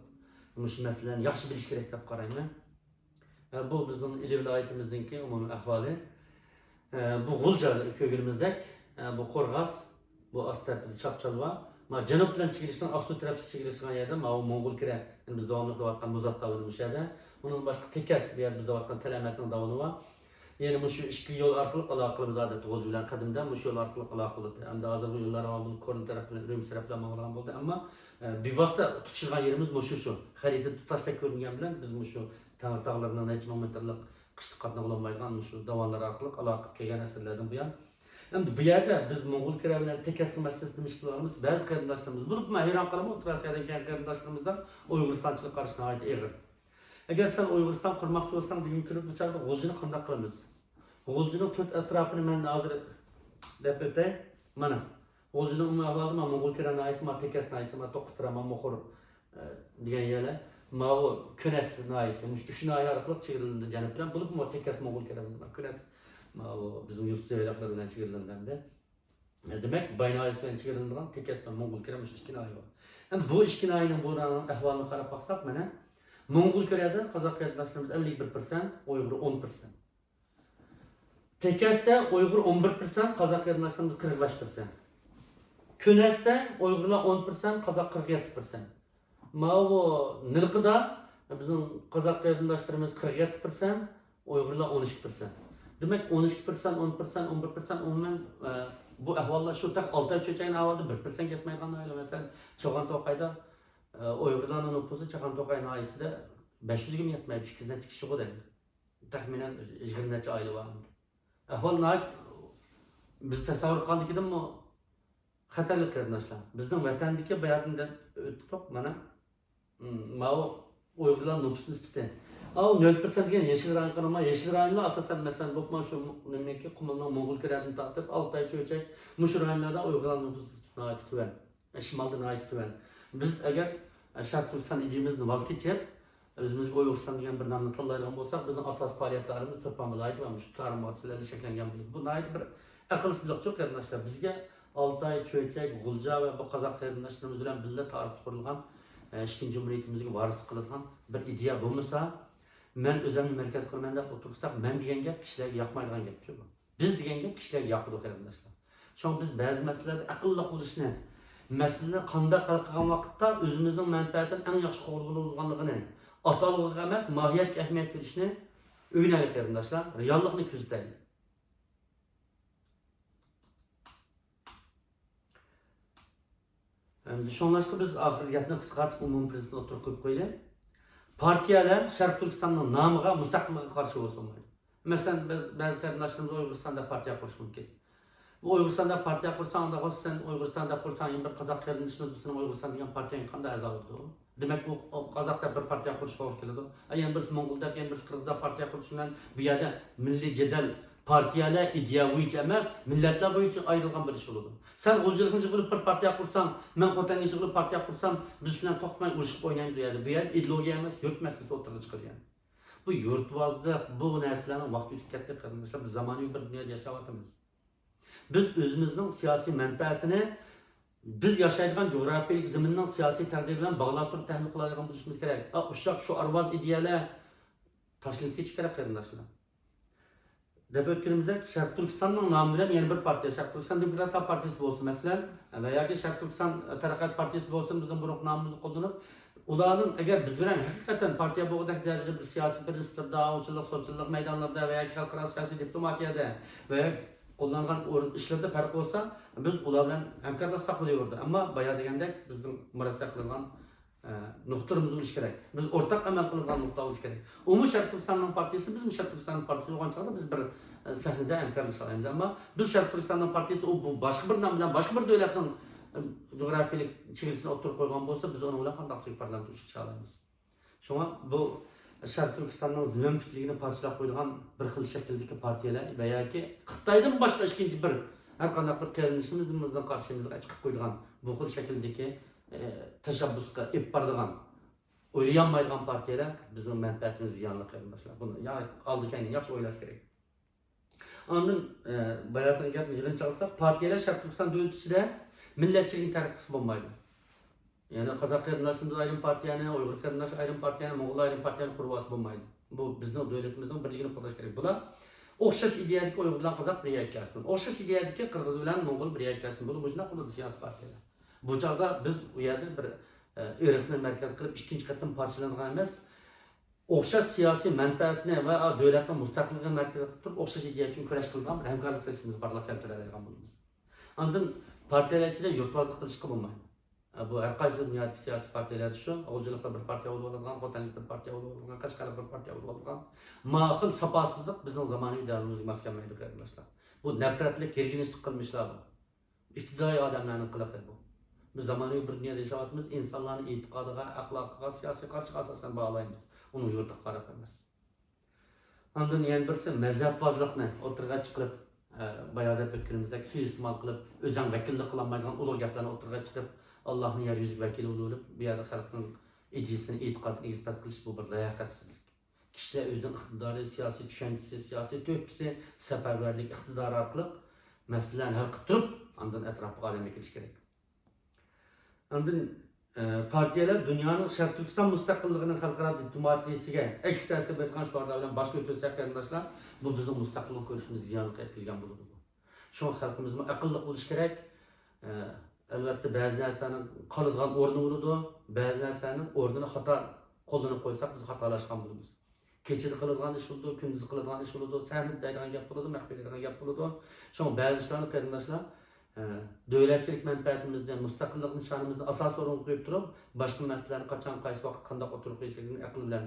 مۇشۇ مەسىلىلەرنى ياخشى بىلىشى كېرەك دەپ قارايمەن. ھە، بۇ بىزنىڭ ئىلى ۋىلايىتىمىزنىڭكى ئومۇمىي ئەھۋالى. ھە، بۇ غۇلجا كۆرگىنىمىزدەك، ھە، بۇ قورغاس، بۇ ئاستى تەرىپىدە چاپچالۋا. مانا جەنۇب بىلەن چېگرىلىشىدىغان، ئاقسۇ تەرەپلىك چېگرىلىشىدىغان يەردە ماۋۇ موڭغۇل كىرە، بىز داۋاملىق دەۋاتقان مۇزات داۋىنى مۇشۇ يەردە. ئۇنىڭدىن باشقا تېكەس، بۇ يەردە بىز دەۋاتقان تەلەمەتنىڭ داۋىنى بار. يەنى مۇشۇ ئىككى يول ئارقىلىق ئالاقە قىلىمىز ئادەتتە غۇلجا بىلەن قەدىمدە. مۇشۇ يول ئارقىلىق ئالاقە قىلاتتى. ئەمدى ھازىرقى يوللار بولدى، كورلا تەرەپ بىلەن ئۈرۈمچى تەرەپلەر ماڭىدىغان بولدى. ئەمما، ئە، بىۋاسىتە تۇتىشىدىغان يېرىمىز مۇشۇ شۇ. خەرىتىدە تۇتاشتەك كۆرۈنگەن بىلەن بىز مۇشۇ تەڭرىتاغلىرىنىڭ نەچچە مىڭ مېتىرلىق قىشلىق قاتنىغىلى بولمايدىغان مۇشۇ داۋانلار ئارقىلىق ئالاقە قىلىپ كەلگەن ئەسىرلەردىن بۇيان. ئەمدى بۇ يەردە بىز موڭغۇل كىرە بىلەن تېكەستىن مەسىلىسىنى نېمە ئىش قىلىۋالىمىز؟ بەزى قېرىنداشلىرىمىز، بولۇپمۇ ھەيران قالىمەن، ئوتتۇرا ئاسىيادىن كەلگەن قېرىنداشلىرىمىزدا ئۇيغۇرىستانچىلىق قارىشى ناھايىتى ئېغىر. ئەگەر سەن ئۇيغۇرىستان قۇرماقچى بولساڭ، بۈگۈنكى كۈندە بۇ چاغدا غۇلجىنى قانداق قىلىمىز؟ غۇلجىنىڭ تۆت ئەتراپىنى مەن ھازىر دەپ ئۆتەي. مانا، غۇلجىنىڭ ئومۇمىي ئەھۋالىدا مانا موڭغۇل كىرە ناھىيەسى، مانا تېكەس ناھىيەسى، مانا توققۇزتېرە، مانا موخور، ئە، دېگەن يەرلەر. ماۋۇ كۈنەس ناھىيەسى، مۇشۇ ئۈچ ناھىيە ئارقىلىق چېگرىلىنىدۇ جەنۇب بىلەن. بولۇپمۇ تېكەس موڭغۇل كىرە بىلەن كۈنەس، ماۋۇ بىزنىڭ يۇلتۇز يايلاقلىرى بىلەن چېگرىلىنىدۇ ئەمدى. دېمەك، باي ناھىيەسى بىلەن چېگرىلىنىدىغان تېكەس ۋە موڭغۇل كىرە مۇشۇ ئىككى ناھىيە بار. ئەمدى بۇ ئىككى ناھىيەنىڭ بۇ ئەھۋالىنى قاراپ باقساق، مانا، موڭغۇل كىرەدە قازاق قېرىنداشلىرىمىز ئەللىك بىر پىرسەنت، ئۇيغۇر ئون پىرسەنت. تېكەستە ئۇيغۇر ئون بىر پىرسەنت، قازاق قېرىنداشلىرىمىز قىرىق بەش پىرسەنت. كۈنەستە ئۇيغۇرلار ئون پىرسەنت، قازاق قىرىق يەتتە پىرسەنت. ماۋۇ نىلقىدا بىزنىڭ قازاق قېرىنداشلىرىمىز قىرىق يەتتە پىرسەنت، ئۇيغۇرلار ئون ئىككى پىرسەنت. دېمەك، ئون ئىككى پىرسەنت، ئون پىرسەنت، ئون بىر پىرسەنت، ئومۇمەن، ئە، بۇ ئەھۋاللار شۇ تېخى ئالتاي چۆچەكنىڭ ئەھۋالىدا بىر پىرسەنت يەتمەيدىغان ئائىلە. مەسىلەن، چاغان توقايدا، ئە، ئۇيغۇرلارنىڭ نوپۇسى چاغان توقاي ناھىيەسىدە بەش يۈزگىمۇ يەتمەيدۇ، ئىككى يۈز نەچچە كىشى غۇ دەيدۇ. تەخمىنەن يىگىرمە نەچچە ئائىلە بار. ئەھۋال ناھايىتى، بىز تەسەۋۋۇر قىلغاندىكىدىنمۇ خەتەرلىك قېرىنداشلار. بىزنىڭ ۋەتەندىكى، باياتىن دەپ ئۆتتۇق، مانا، مم، ماۋۇ ئۇيغۇرلار نوپۇس نىسبىتى. ئاۋۇ نۆل پىرسەنت دېگەن يېشىل رايونغا قارىما، يېشىل رايونلار ئاساسەن، مەسىلەن، بولۇپمۇ شۇ نېمىنىڭكى، قۇمۇلنىڭ موڭغۇل كىرەدىن تارتىپ، ئالتاي، چۆچەك، مۇشۇ رايونلاردا ئۇيغۇرلار نوپۇس نىسبىتى ناھايىتى تۆۋەن. شىمالدا ناھايىتى تۆۋەن. بىز ئەگەر، ئە، شەرقىي تۈركىستان ئىدىيىمىزدىن ۋاز كېچىپ، ئۆزىمىزگە ئۇيغۇرىستان دېگەن بىر نامنى تاللايدىغان بولساق، بىزنىڭ ئاساسىي پائالىيەت دائىرىمىز تۈرپان ۋىلايىتى ۋە مۇشۇ تارىم ۋادىسى بىلەن شەكلەنگەن بولىدۇ. بۇ ناھايىتى بىر ئەقىلسىزلىقچۇ، قېرىنداشلار. بىزگە ئالتاي، چۆچەك، غۇلجا ۋە بۇ قازاق قېرىنداشلىرىمىز بىلەن بىللە تارىختا قۇرۇلغان، ئە، ئىككىنچى جۇمھۇرىيىتىمىزگە ۋارىسلىق قىلىدىغان بىر ئىدىيە بولمىسا، مەن ئۆزۈمنى مەركەز قىلىمەن دەپ ئولتۇرساق، مەن دېگەن گەپ كىشىلەرگە ياقمايدىغان گەپچۇ بۇ. بىز دېگەن گەپ كىشىلەرگە ياقىدۇ، قېرىنداشلار. شۇڭا بىز بەزى مەسىلىلەردە ئەقىللىق بولۇشنى، مەسىلىنى قانداق ھەل قىلغان ۋاقىتتا ئۆزىمىزنىڭ مەنپەئەتىنى ئەڭ ياخشى قوغدىغىلى بولىدىغانلىقىنى، ئاتالغۇغا ئەمەس، ماھىيەتكە ئەھمىيەت بېرىشنى ئۆگىنەيلى، قېرىنداشلار. رېئاللىقنى كۆزىتەيلى. ئەمدى شۇڭلاشقا بىز ئاخىرى گەپنى قىسقارتىپ، ئومۇمىي پىرىنسىپنى ئوتتۇرىغا قويۇپ قويىلى. پارتىيەلەر شەرقىي تۈركىستاننىڭ نامىغا، مۇستەقىللىقىغا قارشى بولسا بولمايدۇ. مەسىلەن، بىز، بەزى قېرىنداشلىرىمىز ئۇيغۇرىستاندا پارتىيە قۇرۇشى مۇمكىن. بۇ ئۇيغۇرىستاندا پارتىيە قۇرساڭ، ئۇنداق بولسا سەن ئۇيغۇرىستان دەپ قۇرساڭ، يەنە بىر قازاق قېرىندىشىمىز سېنىڭ ئۇيغۇرىستان دېگەن پارتىيەڭگە قانداق ئەزا بولىدۇ؟ دېمەك، ئۇ قازاق دەپ بىر پارتىيە قۇرۇشقا توغرا كېلىدۇ. ئە، يەنە بىرسى موڭغۇل دەپ، يەنە بىرسى قىرغىز دەپ پارتىيە قۇرۇش بىلەن بۇ يەردە مىللىي جېدەل پارتىيەلەر ئىدىيە بويىچە ئەمەس، مىللەتلەر بويىچە ئايرىلغان بىر ئىش بولىدۇ. سەن غۇلجىلىقنى يىغىلىپ بىر پارتىيە قۇرساڭ، مەن خوتەننى يىغىلىپ پارتىيە قۇرسام، بىز شۇ بىلەن توختىماي ئۇرۇشۇپ ئوينايمىز ئۇ يەردە. بۇ يەردە ئىدېئولوگىيە ئەمەس، يۇرت مەسىلىسى ئوتتۇرىغا چىقىدۇ يەنە. بۇ يۇرتۋازلىق، بۇ نەرسىلەرنىڭ ۋاقتى ئۆتۈپ كەتتى، قېرىنداشلار. بىز زامانىۋى بىر دۇنيادا ياشاۋاتىمىز. بىز ئۆزىمىزنىڭ سىياسىي مەنپەئەتىنى بىز ياشايدىغان جۇغراپىيەلىك زېمىننىڭ سىياسىي تەقدىرى بىلەن باغلاپ تۇرۇپ تەھلىل قىلالايدىغان بولۇشىمىز كېرەك. ئا، ئۇششاق شوئارۋاز ئىدىيەلەر تاشلىنىپ كېتىشى كېرەك، قېرىنداشلار. دەپ ئۆتكىنىمىزدەك، شەرقىي تۈركىستاننىڭ نامى بىلەن يەنە بىر پارتىيە، شەرقىي تۈركىستان دېموكراتلار پارتىيىسى بولسۇن، مەسىلەن، ۋە ياكى شەرقىي تۈركىستان تەرەققىيات پارتىيىسى بولسۇن، بىزنىڭ بۇرۇنقى نامىمىزنى قوللىنىپ، ئۇلارنىڭ ئەگەر بىز بىلەن ھەقىقەتەن پارتىيە بولغۇدەك دەرىجىدە بىر سىياسىي پىرىنسىپلىرىدا، ئوڭچىلىق، سولچىللىق مەيدانلىرىدا ۋە ياكى خەلقئارا سىياسىي دىپلوماتىيەدە ۋە قوللانغان ئورۇن ئىشلىرىدا پەرق بولسا، بىز ئۇلار بىلەن ھەمكارلاشساق بولۇۋېرىدۇ. ئەمما بايا دېگەندەك بىزنىڭ مۇرەسسە قىلىنغان، ئە، نۇقتىلىرىمىز بولۇشى كېرەك. بىز ئورتاق ئەمەل قىلىدىغان نۇقتا بولۇشى كېرەك. ئۇمۇ شەرقىي تۈركىستاننىڭ پارتىيىسى، بىزمۇ شەرقىي تۈركىستاننىڭ پارتىيىسى بولغان چاغدا بىز بىر، ئە، سەھنىدە ھەمكارلىشالايمىز. ئەمما بىز شەرقىي تۈركىستاننىڭ پارتىيىسى، ئۇ بۇ باشقا بىر نام بىلەن باشقا بىر دۆلەتنىڭ، ئە، جۇغراپىيەلىك چېگرىسىنى ئوتتۇرىغا قويغان بولسا، بىز ئۇنىڭ بىلەن قانداق سىگنال ئۇچرىتالايمىز؟ شۇڭا بۇ شەرقىي تۈركىستاننىڭ زېمىن پۈتلۈكىنى پارچىلاپ قويىدىغان بىر خىل شەكىلدىكى پارتىيەلەر ۋە ياكى خىتايدىن باشقا ئىككىنچى بىر ھەر قانداق بىر قېرىندىشىمىزنىڭ قارشىمىزغا چىقىپ قويىدىغان بۇ خىل شەكىلدىكى، ئە، تەشەببۇسقا ئېلىپ بارىدىغان، ئويلىيالمايدىغان پارتىيەلەر بىزنىڭ مەنپەئەتىمىزگە زىيانلىق، قېرىنداشلار. بۇنى يا-، ئالدى كەينىنى ياخشى ئويلاش كېرەك. ئاندىن، ئە، باياتىنقى گەپنى يىغىنچاقلىساق، پارتىيەلەر شەرقىي تۈركىستان دۆلىتى ئىچىدە مىللەتچىلىكنى تەرەققىي قىلسا بولمايدۇ. يەنى قازاق قېرىنداشلىرىمىز ئايرىم پارتىيەنى، ئۇيغۇر قېرىنداش ئايرىم پارتىيەنى، موڭغۇل ئايرىم پارتىيەنى قۇرۇۋالسا بولمايدۇ. بۇ بىزنىڭ دۆلىتىمىزنىڭ بىرلىكىنى قوغداش كېرەك. بۇلار ئوخشاش ئىدىيەدىكى ئۇيغۇر بىلەن قازاق بىر يەرگە كەلسۇن. ئوخشاش ئىدىيەدىكى قىرغىز بىلەن موڭغۇل بىر يەرگە كەلسۇن. بۇلار مۇشۇنداق قۇرۇلدى سىياسىي پارتىيەلەر. بۇ چاغدا بىز ئۇ يەردە بىر، ئە، ئىرقنى مەركەز قىلىپ ئىككىنچى قېتىم پارچىلانغان ئەمەس. ئوخشاش سىياسىي مەنپەئەتنى ۋە دۆلەتنىڭ مۇستەقىللىقىنى مەركەز قىلىپ تۇرۇپ، ئوخشاش ئىدىيە ئۈچۈن كۈرەش قىلىدىغان بىر ھەمكارلىق رەسىمىمىزنى بارلىققا كەلتۈرەلەيدىغان بولىمىز. ئاندىن پارتىيەلەر ئىچىدە يۇرتۋازلىق قىلىشقا بولمايدۇ. بۇ ھەر قايسى دۇنيادىكى سىياسىي پارتىيەلەردە شۇ. غۇلجىلىقلار بىر پارتىيە بولۇۋالىدىغان، خوتەنلىك بىر پارتىيە بولۇۋالىدىغان، قەشقەرلىك بىر پارتىيە بولۇۋالىدىغان. ماقۇل ساپاسىزلىق بىزنىڭ زامانىۋى دەۋرىمىزگە ماس كەلمەيدۇ، قېرىنداشلار. بۇ نەپرەتلىك، يىرگىنچلىك قىلمىشلار بۇ. ئىپتىدائىي ئادەملەرنىڭ قىلىقى بۇ. بىز زامانىۋى بىر دۇنيادا ياشاۋاتىمىز، ئىنسانلارنى ئېتىقادىغا، ئەخلاقىغا، سىياسىي قارىشىغا ئاساسەن باھالايمىز، ئۇنىڭ يۇرتىغا قاراپ ئەمەس. ئاندىن يەنە بىرسى مەزھەپۋازلىقنى ئوتتۇرىغا چىقىرىپ، ئە، بايا دەپ ئۆتكىنىمىزدەك سۇيىئىستېمال قىلىپ، ئۆزەڭ ۋەكىللىك قىلالمايدىغان ئۇلۇغ گەپلەرنى ئوتتۇرىغا چىقىرىپ، ئاللاھنى يەر يۈزىگە ۋەكىل بولۇۋېلىپ، بۇ يەردە خەلقنىڭ ئىدىيىسىنى، ئېتىقادىنى ئېگىز-پەس قىلىش، بۇ بىر لاياقەتسىزلىك. كىشىلەر ئۆزىنىڭ ئىقتىدارى، سىياسىي چۈشەنچىسى، سىياسىي تۆھپىسى، سەپەرۋەرلىك، ئىقتىدارى ئارقىلىق مەسىلىلەرنى ھەل قىلىپ تۇرۇپ، ئاندىن ئەتراپىغا ئادەم ئەكېلىش كېرەك. ئاندىن، ئە، پارتىيەلەر دۇنيانىڭ شەرقىي تۈركىستان مۇستەقىللىقىنىڭ خەلقئارا دىپلوماتىيىسىگە ئەكس تەسىر بېرىدىغان شوئارلار بىلەن باش كۆتۈرسەك، قېرىنداشلار، بۇ بىزنىڭ مۇستەقىللىق كۈرىشىمىزگە زىيانلىق يەتكۈزگەن بولىدۇ. شۇڭا خەلقىمىزمۇ ئەقىللىق بولۇشى كېرەك. ئە، ئەلۋەتتە، بەزى نەرسىلەرنىڭ قالىدىغان ئورنى بولىدۇ، بەزى نەرسىلەرنىڭ ئورنىنى خاتا قوللىنىپ قويساق، بىز خاتالاشقان بولىمىز. كېچىدە قىلىدىغان ئىش بولىدۇ، كۈندۈز قىلىدىغان ئىش بولىدۇ، سەھنىدە دەيدىغان گەپ بولىدۇ، مەخپىي دەيدىغان گەپ بولىدۇ. شۇڭا بەزى ئىشلارنى، قېرىنداشلار، ئە، دۆلەتچىلىك مەنپەئەتىمىزنى، مۇستەقىللىقنى، شانىمىزنى ئاساسىي ئورۇنغا قويۇپ تۇرۇپ، باشقا مەسىلىلەرنى قاچان، قايسى ۋاقىت، قانداق ئوتتۇرىغا قويۇشلۇقىنى ئەقىل بىلەن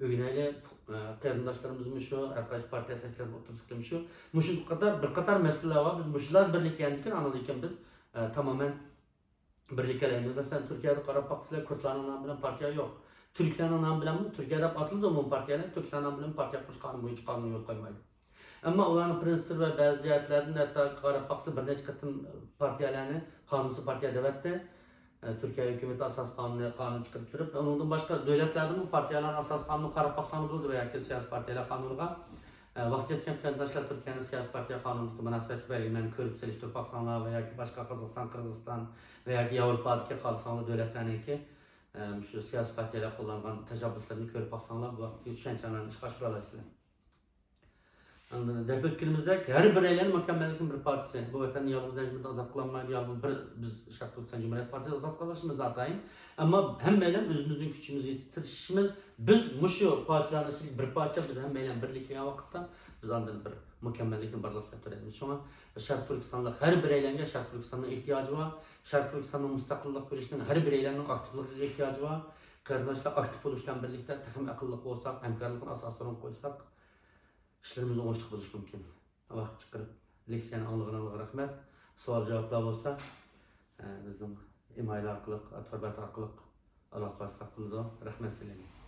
ئۆگىنەيلى. ئە، قېرىنداشلىرىمىزمۇ شۇ، ھەر قايسى پارتىيە تەكشۈرۈپ ئوتتۇرىسىدا شۇ. مۇشۇ قاتار بىر قاتار مەسىلىلەر بار. بىز مۇشۇلار بىرلىككە كەلگەندىن كېيىن، ئاندىن كېيىن بىز، ئە، تامامەن بىرلىككە كېلەيمىز. مەسىلەن، تۈركىيەدە قاراپ باقسىلەر، كۈردلەرنىڭ نامى بىلەن پارتىيە يوق. تۈركلەرنىڭ نامى بىلەنمۇ، تۈركىيە دەپ ئاتىلىدۇ ئومۇمىي پارتىيەلەر، تۈركلەر نامى بىلەن پارتىيە قۇرۇش قانۇن بويىچە قانۇن يول قويمايدۇ. ئەمما ئۇلارنىڭ پرىنسىپلىرى ۋە بەزى جەھەتلەردىن ھەتتا قاراپ باقسا، بىر نەچچە قېتىم پارتىيەلەرنى قانۇنسىز پارتىيە دەۋەتتى. ئە، تۈركىيە ھۆكۈمىتى ئاساسىي قانۇننى، قانۇن چىقىرىپ تۇرۇپ، ئۇنىڭدىن باشقا دۆلەتلەردىمۇ پارتىيەلەرنىڭ ئاساسىي قانۇنىغا قاراپ باقساڭلار بولىدۇ، ۋە ياكى سىياسىي پارتىيەلەر قانۇنىغا. ئە، ۋاقتى يەتكەن قېرىنداشلار، تۈركىيەنىڭ سىياسىي پارتىيە قانۇنىدىكى مۇناسىۋەتلىك بەلگىلىمىلەرنى كۆرۈپ سېلىشتۇرۇپ باقساڭلار ۋە ياكى باشقا قازاقىستان، قىرغىزىستان ۋە ياكى ياۋروپادىكى خالىساڭلار دۆلەتلەرنىڭكى، ئە، مۇشۇ سىياسىي پارتىيەلەر قوللانغان تەشەببۇسلىرىنى كۆرۈپ باقساڭلار، بۇ ھەقتىكى چۈشەنچەڭلارنى ئىشقا ئاشۇرالايسىلەر. ئاندىن دەپ ئۆتكىنىمىزدەك، ھەر بىر ئەيلەن مۇكەممەللىكنىڭ بىر پارچىسى. بۇ ۋەتەننى يالغۇز نەجمىدىن ئازاد قىلالمايدۇ، يالغۇز بىر بىز شەرقىي تۈركىستان جۇمھۇرىيەت پارتىيىسى ئازاد قىلالىشىمىز ناتايىن. ئەمما ھەممەيلەن ئۆزىمىزنىڭ كۈچىمىزنى يېتىشىمىز، بىز مۇشۇ پارچىلارنىڭ ئىچىدىكى بىر پارچە، بىز ھەممەيلەن بىرلىككە كەلگەن ۋاقىتتا، بىز ئاندىن بىر مۇكەممەللىكنى بارلىققا كەلتۈرەلەيمىز. شۇڭا شەرقىي تۈركىستانلىق ھەر بىر ئەيلەنگە شەرقىي تۈركىستاننىڭ ئېھتىياجى بار، شەرقىي تۈركىستاننىڭ مۇستەقىللىق كۈرىشىنىڭ ھەر بىر ئەيلەننىڭ ئاكتىپلىقىغا ئېھتىياجى بار. قېرىنداشلار ئاكتىپ بولۇش بىلەن بىرلىكتە تېخىمۇ ئەقىللىق بولساق، ھەمكارلىقنى ئاساس ئورۇنغا قويساق، ئىشلىرىمىز ئوڭۇشلۇق بولۇشى مۇمكىن. ۋاقىت چىقىرىپ لېكسىيەنى ئاڭلىغىنىڭلارغا رەھمەت. سوئال-جاۋابلار بولسا، ئە، بىزنىڭ ئىمايل ئارقىلىق، تور بەت ئارقىلىق ئالاقىلاشساق بولىدۇ. رەھمەت سىلەرگە.